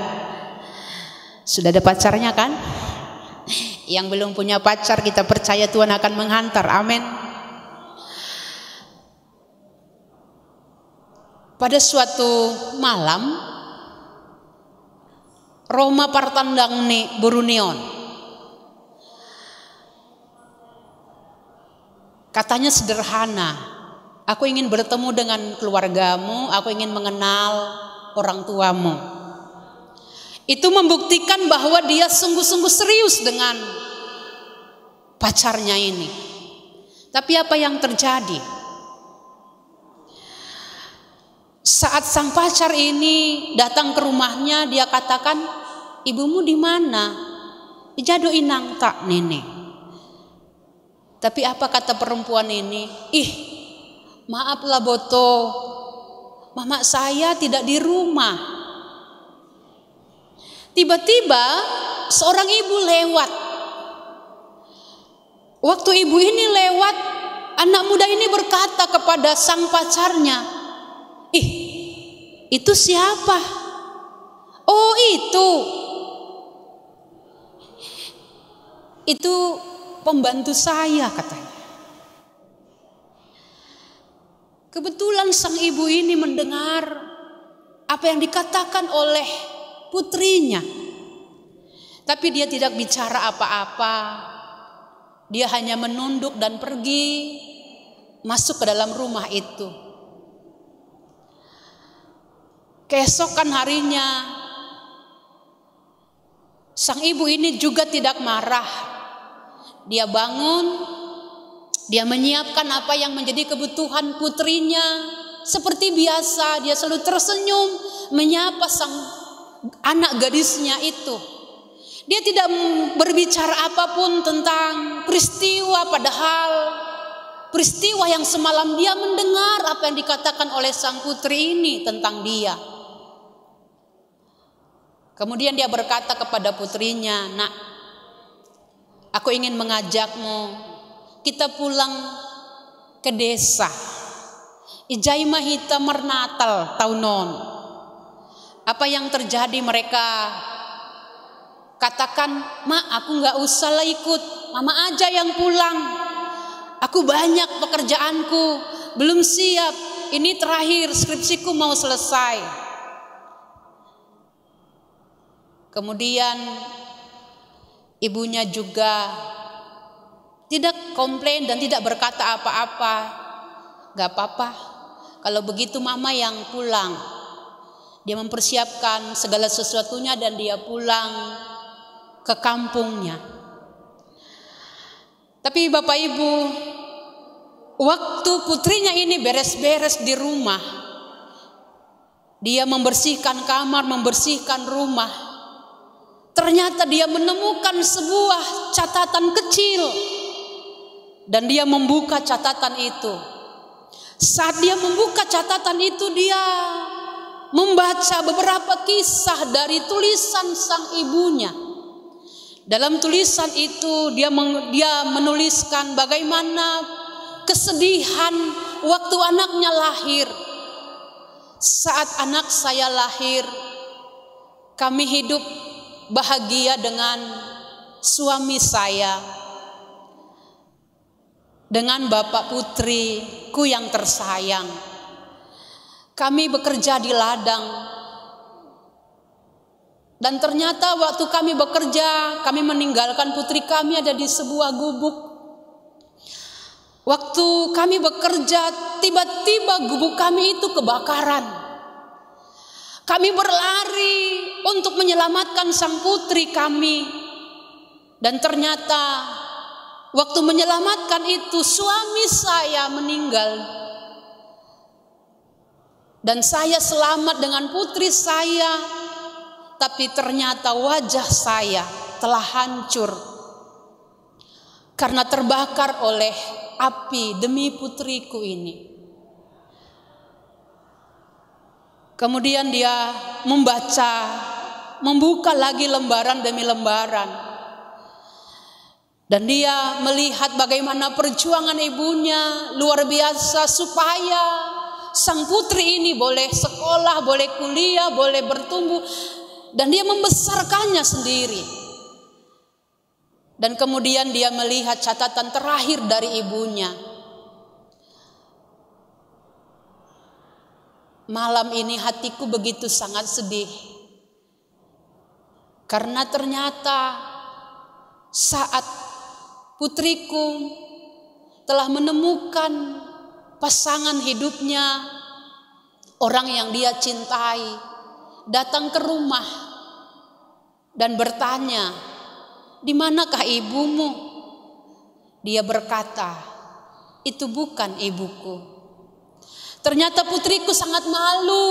Sudah ada pacarnya kan? Yang belum punya pacar, kita percaya Tuhan akan menghantar. Amin. Pada suatu malam, ro mapartandang ni boru ni on. Katanya sederhana, "Aku ingin bertemu dengan keluargamu, aku ingin mengenal orang tuamu." Itu membuktikan bahwa dia sungguh-sungguh serius dengan pacarnya ini. Tapi apa yang terjadi? Saat sang pacar ini datang ke rumahnya, dia katakan, "Ibumu di mana? Ijado inangta, Nene." Tapi apa kata perempuan ini? "Ih, maaflah Boto, mama saya tidak di rumah." Tiba-tiba seorang ibu lewat. Waktu ibu ini lewat, anak muda ini berkata kepada sang pacarnya, "Ih, itu siapa?" "Oh, itu. Itu pembantu saya," katanya. Kebetulan sang ibu ini mendengar apa yang dikatakan oleh putrinya. Tapi dia tidak bicara apa-apa. Dia hanya menunduk dan pergi masuk ke dalam rumah itu. Keesokan harinya, sang ibu ini juga tidak marah. Dia bangun, dia menyiapkan apa yang menjadi kebutuhan putrinya. Seperti biasa, dia selalu tersenyum menyapa sang anak gadisnya itu. Dia tidak berbicara apapun tentang peristiwa, padahal peristiwa yang semalam dia mendengar apa yang dikatakan oleh sang putri ini tentang dia. Kemudian dia berkata kepada putrinya, "Nak, aku ingin mengajakmu, kita pulang ke desa. Ijai ma hita marnatal taun on." Apa yang terjadi, mereka katakan, "Ma, aku nggak usah lah ikut, mama aja yang pulang. Aku banyak pekerjaanku, belum siap. Ini terakhir, skripsiku mau selesai." Kemudian ibunya juga tidak komplain dan tidak berkata apa-apa. "Gak apa-apa, kalau begitu mama yang pulang." Dia mempersiapkan segala sesuatunya dan dia pulang ke kampungnya. Tapi Bapak Ibu, waktu putrinya ini beres-beres di rumah, dia membersihkan kamar, membersihkan rumah, ternyata dia menemukan sebuah catatan kecil. Dan dia membuka catatan itu. Saat dia membuka catatan itu, dia membaca beberapa kisah dari tulisan sang ibunya. Dalam tulisan itu dia meng- dia menuliskan bagaimana kesedihan waktu anaknya lahir. "Saat anak saya lahir, kami hidup bahagia dengan suami saya, dengan bapak putriku yang tersayang. Kami bekerja di ladang, dan ternyata waktu kami bekerja, kami meninggalkan putri kami ada di sebuah gubuk. Waktu kami bekerja, tiba-tiba gubuk kami itu kebakaran. Kami berlari untuk menyelamatkan sang putri kami. Dan ternyata waktu menyelamatkan itu, suami saya meninggal. Dan saya selamat dengan putri saya, tapi ternyata wajah saya telah hancur karena terbakar oleh api demi putriku ini." Kemudian dia membaca, membuka lagi lembaran demi lembaran. Dan dia melihat bagaimana perjuangan ibunya luar biasa supaya sang putri ini boleh sekolah, boleh kuliah, boleh bertumbuh. Dan dia membesarkannya sendiri. Dan kemudian dia melihat catatan terakhir dari ibunya. "Malam ini hatiku begitu sangat sedih. Karena ternyata saat putriku telah menemukan pasangan hidupnya, orang yang dia cintai, datang ke rumah dan bertanya, 'Di manakah ibumu?' Dia berkata, 'Itu bukan ibuku.' Ternyata putriku sangat malu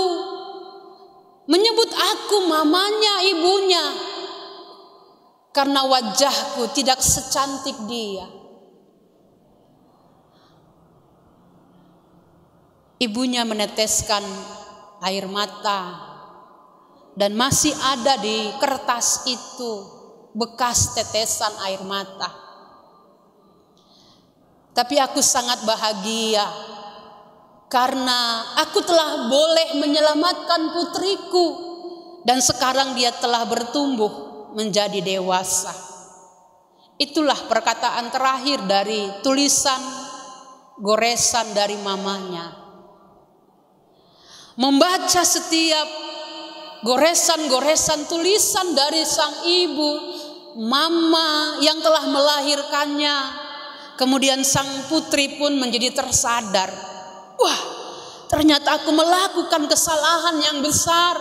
menyebut aku mamanya, ibunya, karena wajahku tidak secantik dia." Ibunya meneteskan air mata, dan masih ada di kertas itu bekas tetesan air mata. Tapi aku sangat bahagia karena aku telah boleh menyelamatkan putriku, dan sekarang dia telah bertumbuh menjadi dewasa. Itulah perkataan terakhir dari tulisan goresan dari mamanya. Membaca setiap goresan-goresan tulisan dari sang ibu, mama yang telah melahirkannya, kemudian sang putri pun menjadi tersadar, "Wah, ternyata aku melakukan kesalahan yang besar.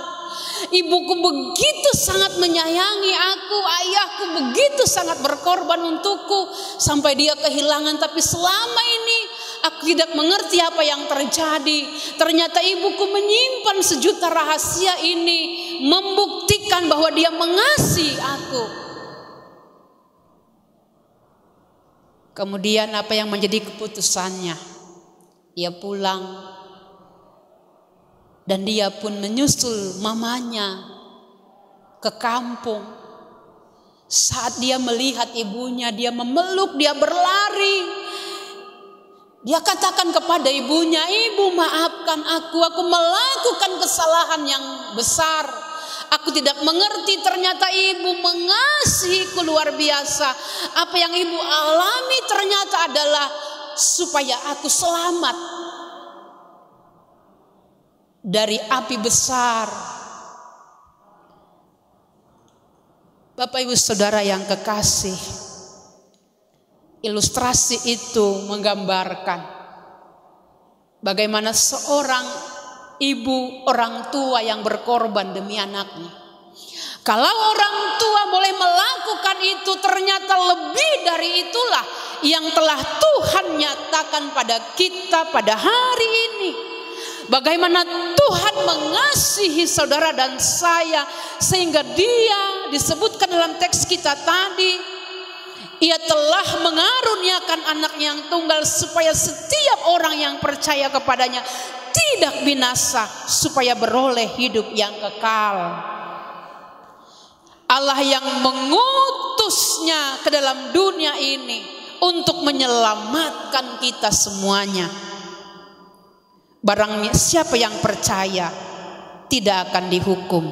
Ibuku begitu sangat menyayangi aku, ayahku begitu sangat berkorban untukku, sampai dia kehilangan. Tapi selama ini aku tidak mengerti apa yang terjadi. Ternyata ibuku menyimpan sejuta rahasia ini, membuktikan bahwa dia mengasihi aku." Kemudian apa yang menjadi keputusannya? Ia pulang dan dia pun menyusul mamanya ke kampung. Saat dia melihat ibunya, dia memeluk, dia berlari. Dia katakan kepada ibunya, "Ibu, maafkan aku, aku melakukan kesalahan yang besar. Aku tidak mengerti, ternyata ibu mengasihiku luar biasa. Apa yang ibu alami ternyata adalah supaya aku selamat dari api besar." Bapak, Ibu, Saudara yang kekasih, ilustrasi itu menggambarkan bagaimana seorang ibu, orang tua yang berkorban demi anaknya. Kalau orang tua boleh melakukan itu, ternyata lebih dari itulah yang telah Tuhan nyatakan pada kita pada hari ini. Bagaimana Tuhan mengasihi saudara dan saya, sehingga Dia disebutkan dalam teks kita tadi, Ia telah mengaruniakan anak yang tunggal supaya setiap orang yang percaya kepadanya tidak binasa, supaya beroleh hidup yang kekal. Allah yang mengutusnya ke dalam dunia ini untuk menyelamatkan kita semuanya. Barang siapa yang percaya tidak akan dihukum.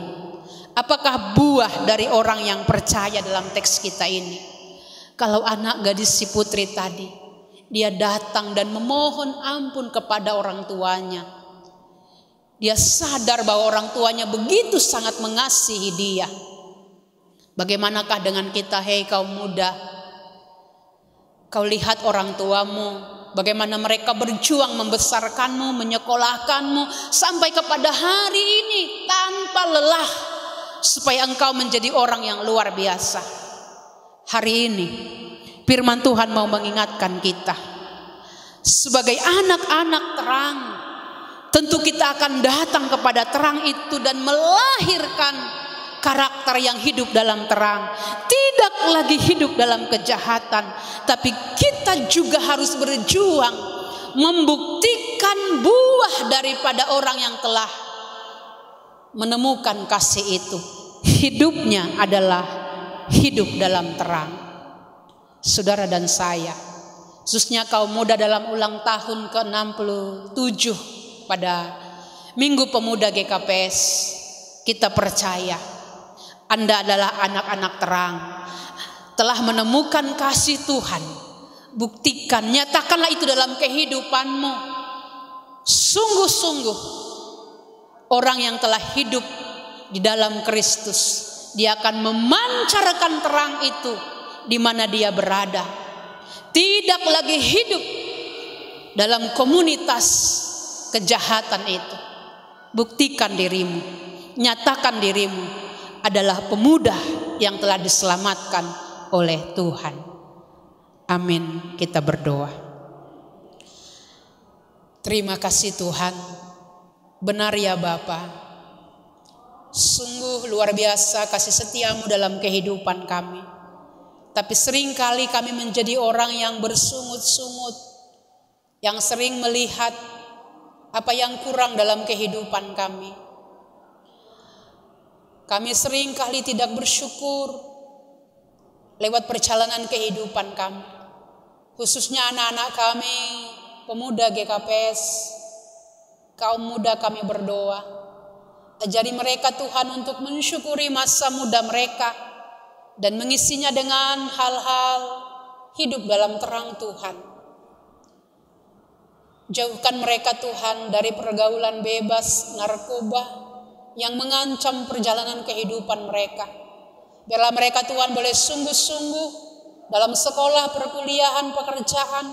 Apakah buah dari orang yang percaya dalam teks kita ini? Kalau anak gadis si putri tadi, dia datang dan memohon ampun kepada orang tuanya. Dia sadar bahwa orang tuanya begitu sangat mengasihi dia. Bagaimanakah dengan kita, hei kaum muda? Kau lihat orang tuamu, bagaimana mereka berjuang membesarkanmu, menyekolahkanmu, sampai kepada hari ini tanpa lelah, supaya engkau menjadi orang yang luar biasa. Hari ini, firman Tuhan mau mengingatkan kita, sebagai anak-anak terang, tentu kita akan datang kepada terang itu dan melahirkan karakter yang hidup dalam terang. Tidak lagi hidup dalam kejahatan, tapi kita juga harus berjuang membuktikan buah daripada orang yang telah menemukan kasih itu. Hidupnya adalah hidup dalam terang. Saudara dan saya, khususnya kaum muda dalam ulang tahun ke enam puluh tujuh pada Minggu Pemuda G K P S, kita percaya Anda adalah anak-anak terang, telah menemukan kasih Tuhan. Buktikan, nyatakanlah itu dalam kehidupanmu. Sungguh-sungguh, orang yang telah hidup di dalam Kristus, dia akan memancarkan terang itu di mana dia berada. Tidak lagi hidup dalam komunitas kejahatan itu. Buktikan dirimu, nyatakan dirimu adalah pemuda yang telah diselamatkan oleh Tuhan. Amin. Kita berdoa. Terima kasih Tuhan. Benar ya Bapa. Sungguh luar biasa kasih setiamu dalam kehidupan kami. Tapi seringkali kami menjadi orang yang bersungut-sungut, yang sering melihat apa yang kurang dalam kehidupan kami. Kami seringkali tidak bersyukur lewat perjalanan kehidupan kami. Khususnya anak-anak kami, pemuda G K P S, kaum muda kami berdoa. Ajari mereka Tuhan untuk mensyukuri masa muda mereka dan mengisinya dengan hal-hal hidup dalam terang Tuhan. Jauhkan mereka Tuhan dari pergaulan bebas, narkoba yang mengancam perjalanan kehidupan mereka. Biarlah mereka Tuhan boleh sungguh-sungguh dalam sekolah, perkuliahan, pekerjaan.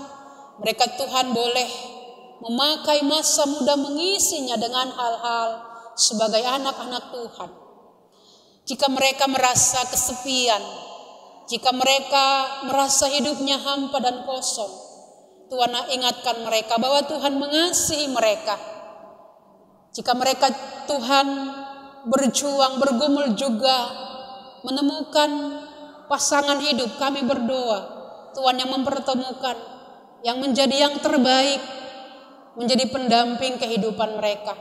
Mereka Tuhan boleh memakai masa muda mengisinya dengan hal-hal sebagai anak-anak Tuhan. Jika mereka merasa kesepian, jika mereka merasa hidupnya hampa dan kosong, Tuhan ingatkan mereka bahwa Tuhan mengasihi mereka. Jika mereka Tuhan berjuang, bergumul juga menemukan pasangan hidup, kami berdoa Tuhan yang mempertemukan, yang menjadi yang terbaik, menjadi pendamping kehidupan mereka.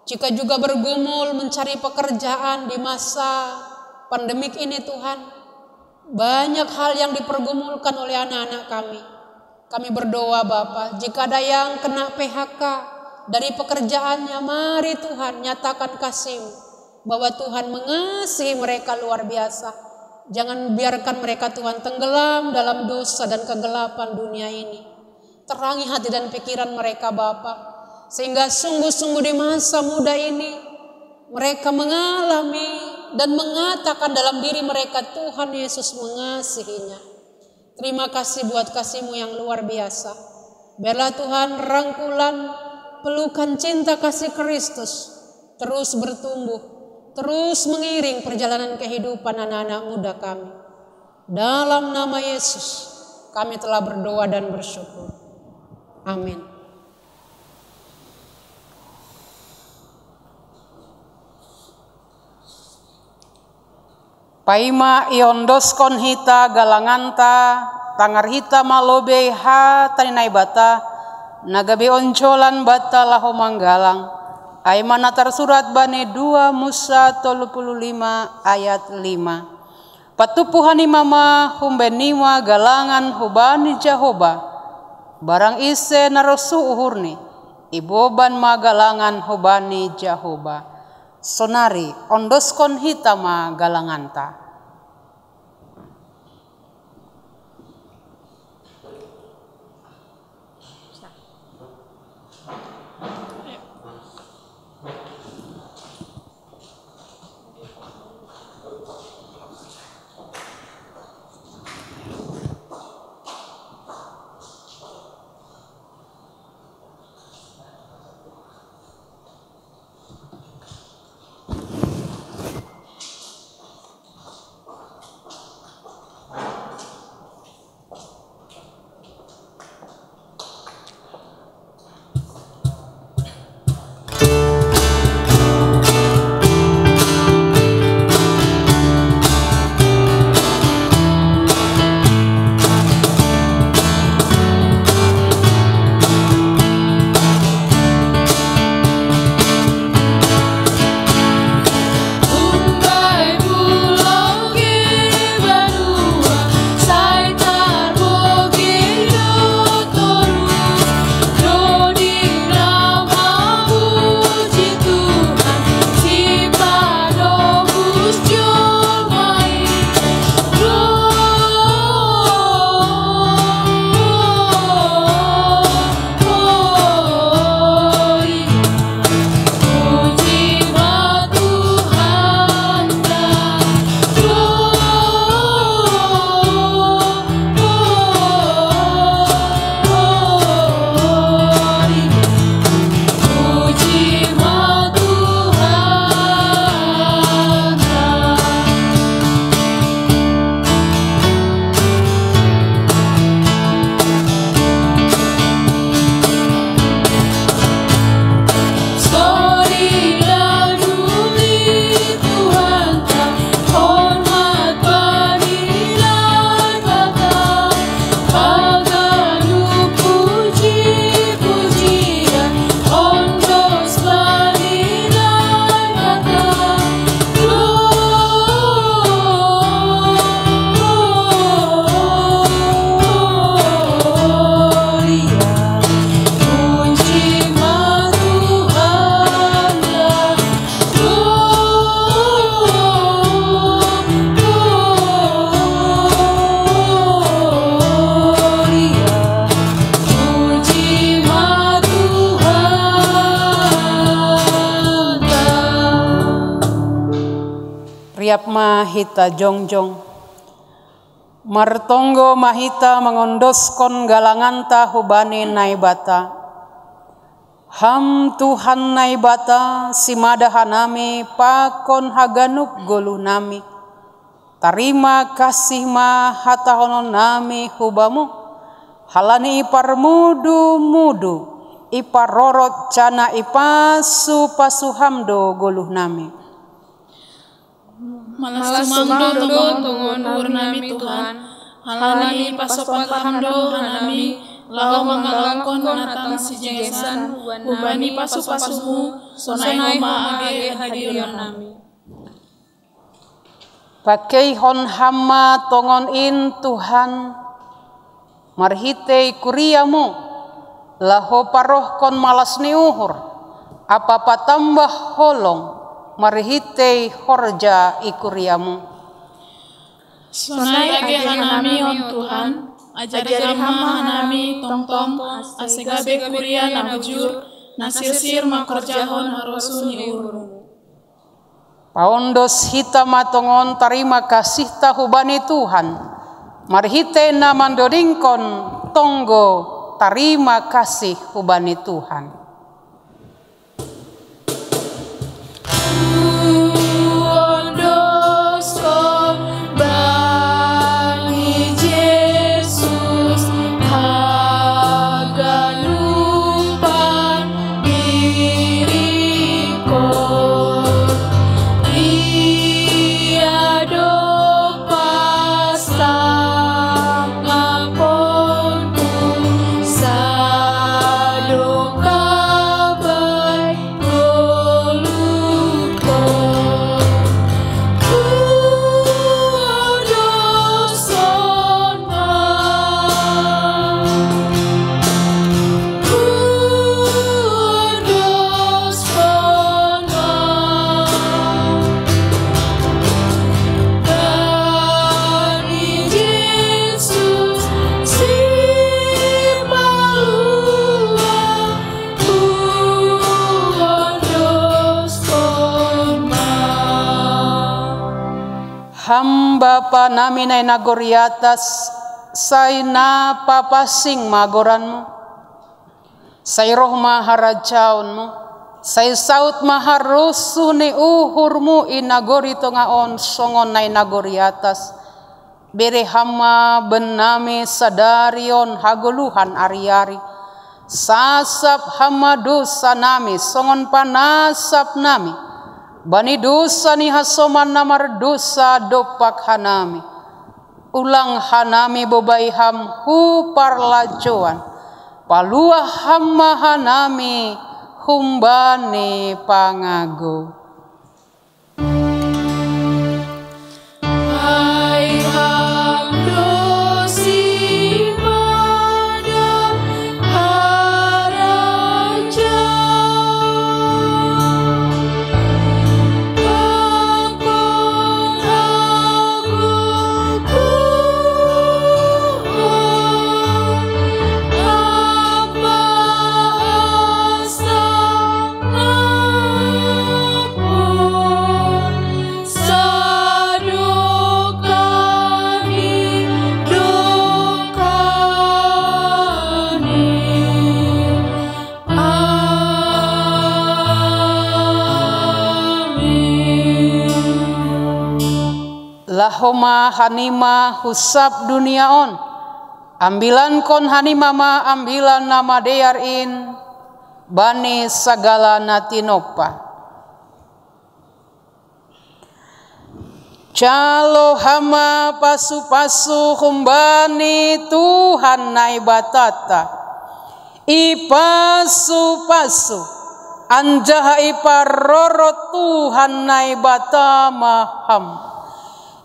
Jika juga bergumul mencari pekerjaan di masa pandemik ini Tuhan, banyak hal yang dipergumulkan oleh anak-anak kami. Kami berdoa Bapa, jika ada yang kena P H K dari pekerjaannya, mari Tuhan nyatakan kasih-Mu, bahwa Tuhan mengasihi mereka luar biasa. Jangan biarkan mereka Tuhan tenggelam dalam dosa dan kegelapan dunia ini. Terangi hati dan pikiran mereka Bapa, sehingga sungguh-sungguh di masa muda ini mereka mengalami dan mengatakan dalam diri mereka, Tuhan Yesus mengasihinya. Terima kasih buat kasih-Mu yang luar biasa. Biarlah Tuhan rangkulan pelukan cinta kasih Kristus terus bertumbuh, terus mengiring perjalanan kehidupan anak-anak muda kami. Dalam nama Yesus, kami telah berdoa dan bersyukur. Amin. Paima iondoskon hita galanganta, tangar hita malobei ha tani Naibata, Na gabe onjolan banta laho manggalang, ai ma na tarsurat bani dua Musa tolu puluh lima ayat lima. Patupu hanima ma, umbahen nima galangan hubani Jahowa. Barang ise na rosuh uhurni, iboban ma galangan hubani Jahowa. Sonari ondoskon hita ma galanganta. Riap ma hita jongjong. Martonggo ma hita mangondoskon galanganta hubani Naibata. Ham Tuhan Naibata, simada hanami pakon haganup goluhnami. Tarima kasih ma hatahononnami hu Bamu, halani iparmudu-mudu, iparorot janah ipasu-pasu Ham do goluhnami. Malas tumang do tongon uhurnami Tuhan, halani pasopat Ham do hanami laho manggalangkon natang sijengesan hubani pasu-pasu-Mu, sonai homa age hadirionnami. Pakeihon Ham ma tongon in Tuhan, marhitei kuria-Mu, laho parohkon malas ni uhur, ampa patambah holong marhitei horja i kuria-Mu. Sonai age hanami on Tuhan, ajari Ham ma hanami tongtong, ase gabe kuria na bujur, na sirsir mangkorjahon harosuh ni uhur-Mu. Paondos hita ma tongon tarima kasihta hubani Tuhan, marhitei na mandodingkon tonggo tarima kasih hubani Tuhan. Bapa nami na i nagori atas, sai na papasing ma goranmu, sai roh ma harajaonmu, sai saut ma harosuh ni uhurmu i nagori tonga on songon na i nagori atas. Bere Ham ma bennami sadari on hagoluhan ari-ari. Sasap Ham ma dosa nami songon panasap nami bani dosa ni hasoman na mardosa dompak hanami. Ulang hanami bobai Ham hu parlajoan. Paluah Ham ma hanami humbani pangagou. Laho ma hanima hu sab dunia on, ambilankon hanima ma ambilan na madear in bani sagala na tinompa. Jalo Ham ma pasu-pasu humbani Tuhan Naibatanta. I pasu-pasu anjaha i parorot Tuhan Naibata ma Ham.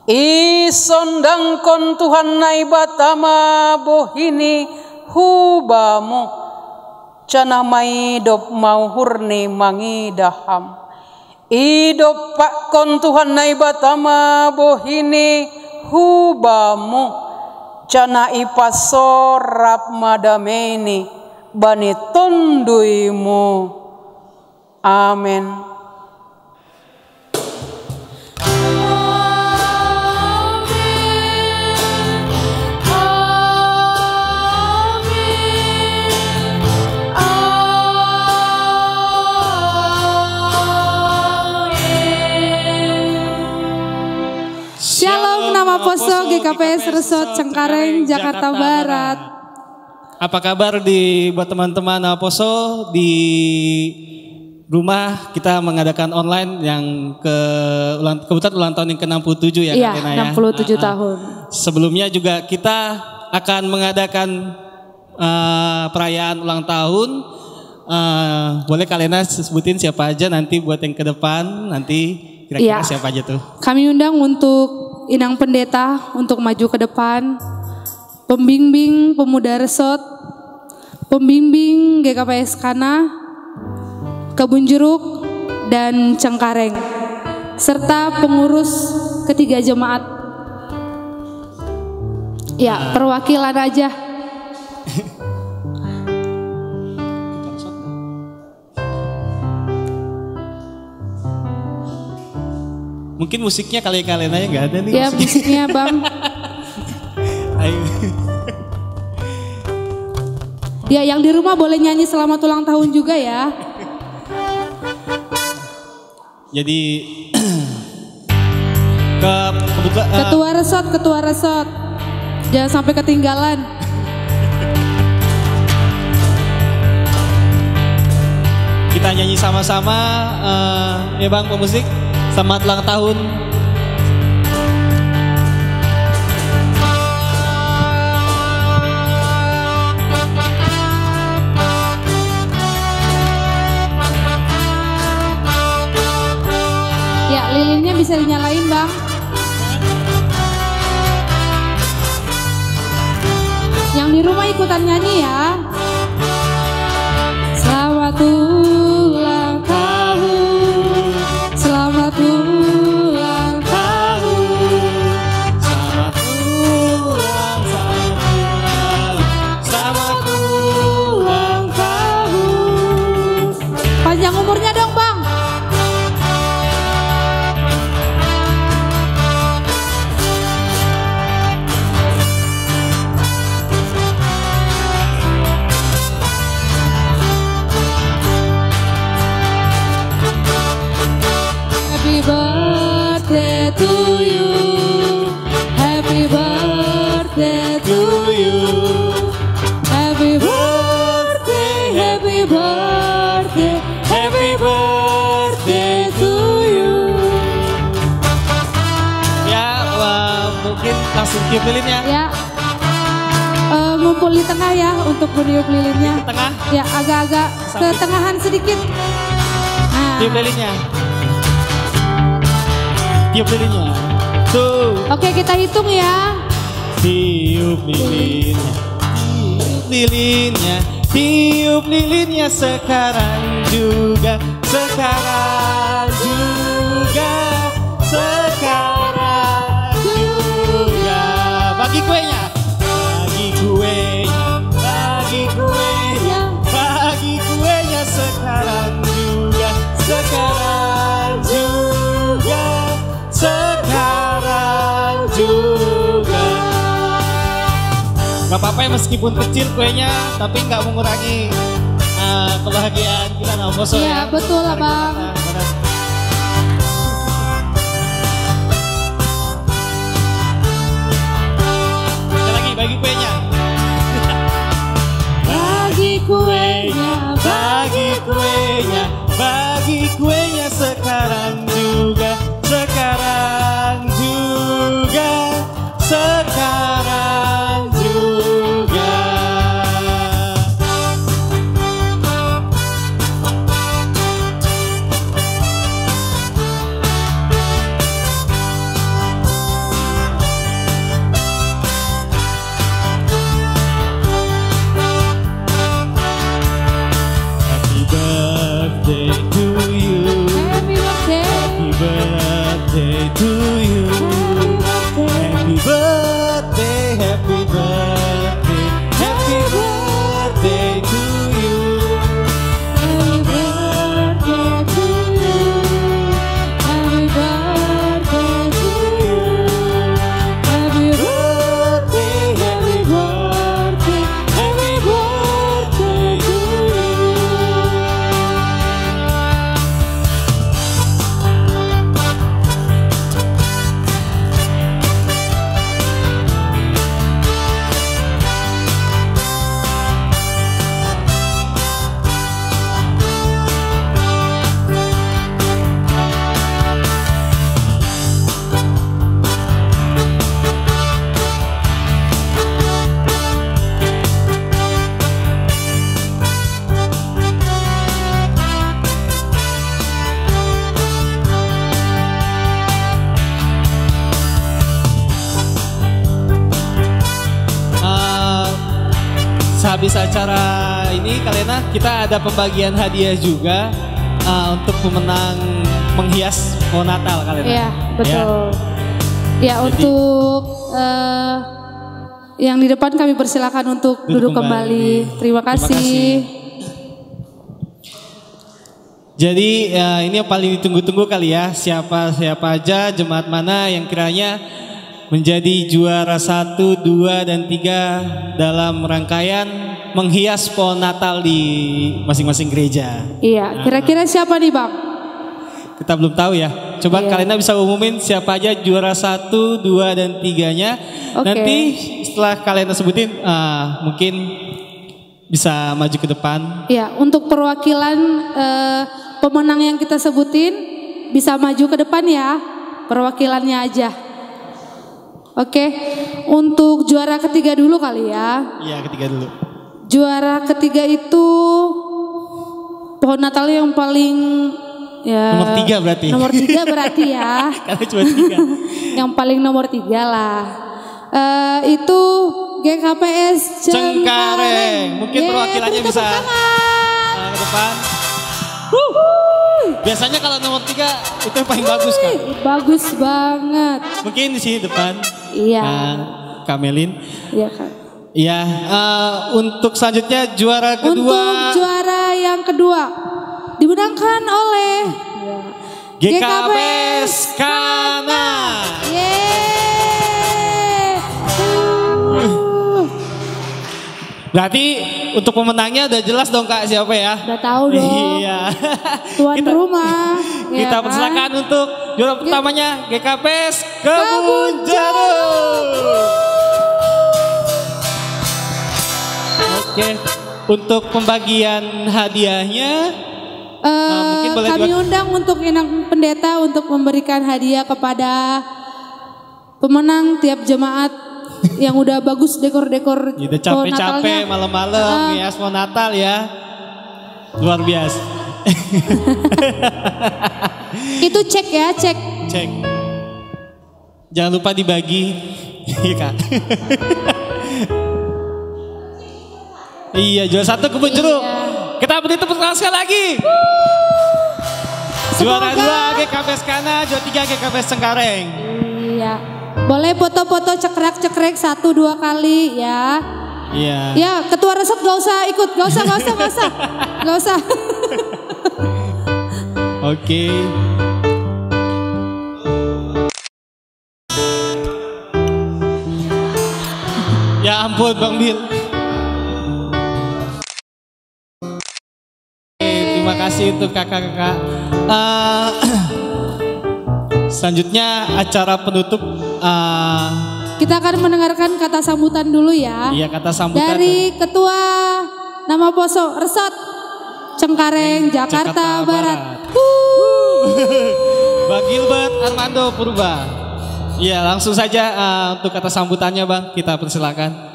I sondangkon Tuhan Naibata ma bohini hu bamu, janah maidop ma uhurni mangidah Ham. Idompakkon Tuhan Naibata ma bohini hu bamu, janah ipasorap ma dameini bani tonduymu. Amen. Shalom, nama poso G K P S Resort Cengkareng, Jakarta Barat. Apa kabar di buat teman-teman Naposo di rumah? Kita mengadakan online yang ke ulang, kebetulan ulang tahun yang ke enam puluh tujuh ya, iya, Kak Lena, ya. Enam puluh tujuh tahun. Sebelumnya juga kita akan mengadakan eh, perayaan ulang tahun. Eh, boleh Kak Lena sebutin siapa aja nanti buat yang ke depan, nanti kira-kira, iya, siapa aja tuh? Kami undang untuk Inang Pendeta untuk maju ke depan, pembimbing pemuda Resort, pembimbing G K P S Kana, Kebun Jeruk, dan Cengkareng, serta pengurus ketiga jemaat. Ya, perwakilan aja. Mungkin musiknya kali, Kak Lena, ya, nggak ada nih. Ya, musiknya. Musiknya, Bang. Ayo. Ya, yang di rumah boleh nyanyi selamat ulang tahun juga ya. Jadi ke kebetulan, eh, ketua Resort, ketua Resort. Jangan sampai ketinggalan. Kita nyanyi sama-sama, eh, ya Bang pemusik. Selamat ulang tahun. Ya, lilinnya bisa dinyalain, Bang. Yang di rumah ikutan nyanyi ya. Selamat ulang tahun. Selamat ulang tahun. Selamat ulang tahun. Selamat ulang tahun. Panjang umurnya dong, Bang. to you. Happy birthday, happy birthday, happy birthday to you. Ya, wah, mungkin langsung tiup lilinnya. Ya. Eh, ngumpul di tengah ya untuk meniup lilinnya. Tengah. Ya, agak-agak ketengahan sedikit. Nah. Tiup lilinnya. Tiup lilinnya. Tuh. Oke, kita hitung ya. Tiup lilinnya. Tiup lilinnya. Tiup lilinnya sekarang juga. Sekarang juga. Sekarang juga. Bagi kuenya. Bagi kuenya, bagi kuenya, bagi kuenya sekarang juga, sekarang juga, sekarang juga. Gak apa-apa ya, meskipun kecil kuenya, tapi nggak mengurangi eh, kebahagiaan kita, nah, Boso. Iya, ya, betul, Abang. Sekali lagi, bagi kuenya. Bagi kuenya, bagi kuenya, bagi kuenya sekarang juga, sekarang juga, sekarang juga. Happy birthday to you. Happy birthday. Happy birthday to you. Happy birthday. Happy birthday, happy birthday, happy birthday to you. Happy birthday to you. Happy birthday to you. Happy birthday, happy birthday, happy birthday to you. Eh, sehabis acara ini, Kalena, kita ada pembagian hadiah juga eh, untuk pemenang menghias pohon Natal, Kalena. Iya, betul. Ya, untuk eh, yang di depan kami persilakan untuk duduk kembali. Terima kasih. Jadi eh, ini yang paling ditunggu-tunggu kali ya, siapa siapa aja, jemaat mana yang kiranya menjadi juara satu, dua, dan tiga dalam rangkaian menghias pohon Natal di masing-masing gereja. Iya, kira-kira siapa nih, Bang? Kita belum tahu ya. Coba Kalena bisa umumin siapa aja juara satu, dua, dan tiganya. Oke. Nanti setelah Kalena sebutin, eh, mungkin bisa maju ke depan. Ya, untuk perwakilan eh, pemenang yang kita sebutin bisa maju ke depan ya, perwakilannya aja. Oke, untuk juara ketiga dulu kali ya. Iya, ketiga dulu. Juara ketiga itu pohon Natal yang paling ya, nomor tiga berarti. Nomor tiga berarti ya. Karena cuma tiga. Yang paling nomor tiga lah. Eh, itu G K P S Cengkareng. Cengkareng. Mungkin yeay, perwakilannya bisa eh, ke depan. Wuh. Biasanya kalau nomor tiga itu yang paling bagus kan? Bagus banget. Mungkin di sini depan. Iya. Nah, Kamelin. Iya, Kak. Ya, eh, untuk selanjutnya juara kedua. Untuk juara yang kedua dimenangkan oleh G K P S Kana. Yeay. Berarti untuk pemenangnya udah jelas dong, Kak, siapa ya? Udah tahu dong. Iya. Tuan rumah. Kita persilakan untuk juara pertamanya G K P S Kebun Jeruk. Oke, untuk pembagian hadiahnya, uh, mungkin boleh kami juga undang untuk Inang Pendeta untuk memberikan hadiah kepada pemenang tiap jemaat yang udah bagus dekor-dekor. Udah capek-capek malam-malam uh, nih asmo Natal ya. Luar biasa. Itu cek ya, cek. Cek. Jangan lupa dibagi. Iya, Kak. Iya, juara satu Kebun Jeruk. Iya. Kita beri tepuk tangan sekali lagi. Juara dua G K P S Kana, juara tiga G K P S Cengkareng. Iya. Boleh foto-foto cekrek-cekrek satu dua kali ya. Iya. Ya, ketua resort gak usah ikut, gak usah, gak usah, gak usah, gak usah. Oke. Ya ampun Bang Bil. Terima kasih untuk kakak-kakak. Uh, selanjutnya acara penutup. Uh, Kita akan mendengarkan kata sambutan dulu ya. Iya, kata sambutan dari Ketua Nama Poso Resort Cengkareng, Jakarta, Jakarta Barat. Barat. Bang Gilbert Armando Purba. Iya, langsung saja uh, untuk kata sambutannya, Bang, kita persilakan.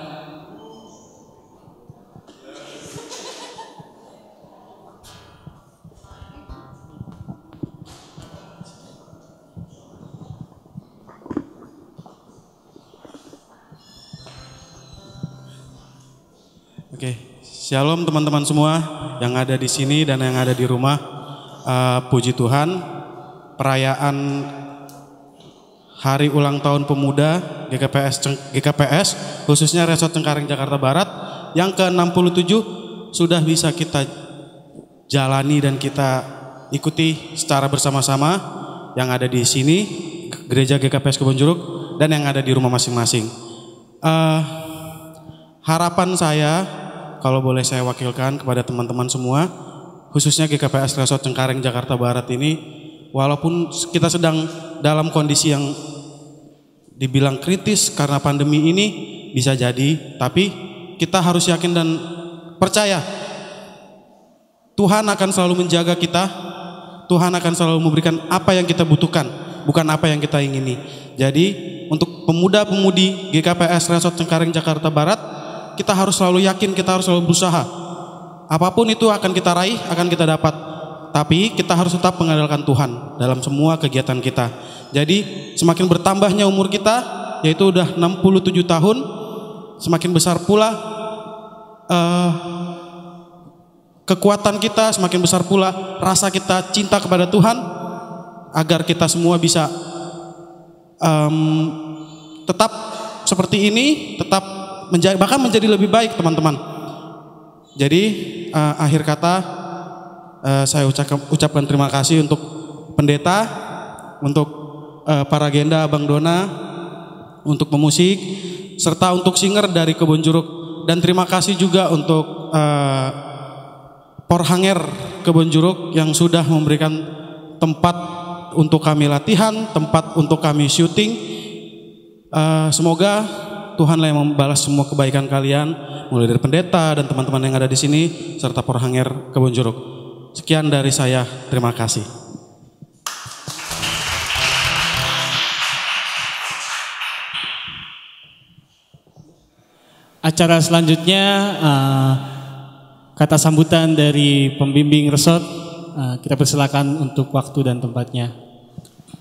Oke, shalom teman-teman semua yang ada di sini dan yang ada di rumah. Uh, puji Tuhan, perayaan Hari Ulang Tahun Pemuda G K P S Ceng- G K P S, khususnya Resort Cengkareng Jakarta Barat yang ke enam puluh tujuh sudah bisa kita jalani dan kita ikuti secara bersama-sama yang ada di sini, Gereja G K P S Kebon Jeruk dan yang ada di rumah masing-masing. Uh, harapan saya, kalau boleh saya wakilkan kepada teman-teman semua, khususnya G K P S Resort Cengkareng Jakarta Barat ini, walaupun kita sedang dalam kondisi yang dibilang kritis karena pandemi ini, bisa jadi, tapi kita harus yakin dan percaya Tuhan akan selalu menjaga kita. Tuhan akan selalu memberikan apa yang kita butuhkan, bukan apa yang kita ingini. Jadi, untuk pemuda-pemudi G K P S Resort Cengkareng Jakarta Barat, kita harus selalu yakin, kita harus selalu berusaha. Apapun itu akan kita raih, akan kita dapat. Tapi kita harus tetap mengandalkan Tuhan dalam semua kegiatan kita. Jadi, semakin bertambahnya umur kita, yaitu udah enam puluh tujuh tahun, semakin besar pula uh, kekuatan kita, semakin besar pula rasa kita cinta kepada Tuhan, agar kita semua bisa um, tetap seperti ini, tetap menjadi, bahkan menjadi lebih baik, teman-teman. Jadi uh, akhir kata, uh, saya ucapkan, ucapkan terima kasih untuk pendeta, untuk uh, para agenda, Abang Dona, untuk pemusik, serta untuk singer dari Kebun Jeruk. Dan terima kasih juga untuk uh, Porhanger Kebun Jeruk yang sudah memberikan tempat untuk kami latihan, tempat untuk kami syuting. Uh, semoga Tuhanlah yang membalas semua kebaikan kalian, mulai dari pendeta dan teman-teman yang ada di sini, serta Porhanger Kebun Jeruk. Sekian dari saya, terima kasih. Acara selanjutnya uh, kata sambutan dari pembimbing resort. Uh, kita persilakan untuk waktu dan tempatnya.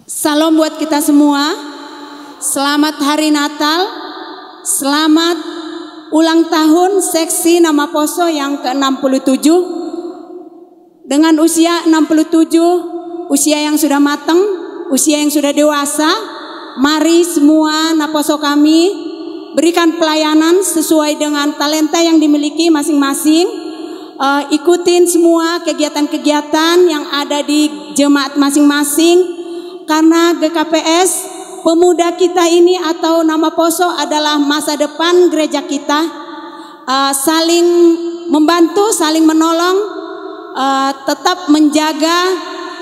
Salam buat kita semua. Selamat Hari Natal. Selamat ulang tahun seksi Nama Poso yang ke-67. Dengan usia 67, usia yang sudah matang, usia yang sudah dewasa, mari semua Naposo kami berikan pelayanan sesuai dengan talenta yang dimiliki masing-masing. Uh, ikutin semua kegiatan-kegiatan yang ada di jemaat masing-masing, karena G K P S pemuda kita ini atau Nama Poso adalah masa depan gereja kita. Uh, saling membantu, saling menolong, uh, tetap menjaga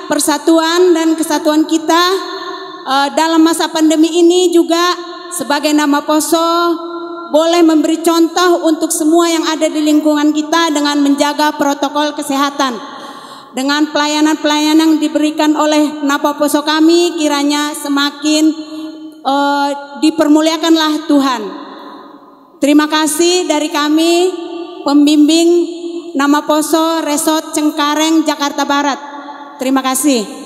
persatuan dan kesatuan kita uh, dalam masa pandemi ini juga. Sebagai Nama Poso, boleh memberi contoh untuk semua yang ada di lingkungan kita dengan menjaga protokol kesehatan. Dengan pelayanan-pelayanan yang diberikan oleh Napoposo kami, kiranya semakin uh, dipermuliakanlah Tuhan. Terima kasih dari kami, pembimbing Napoposo Resort Cengkareng, Jakarta Barat. Terima kasih.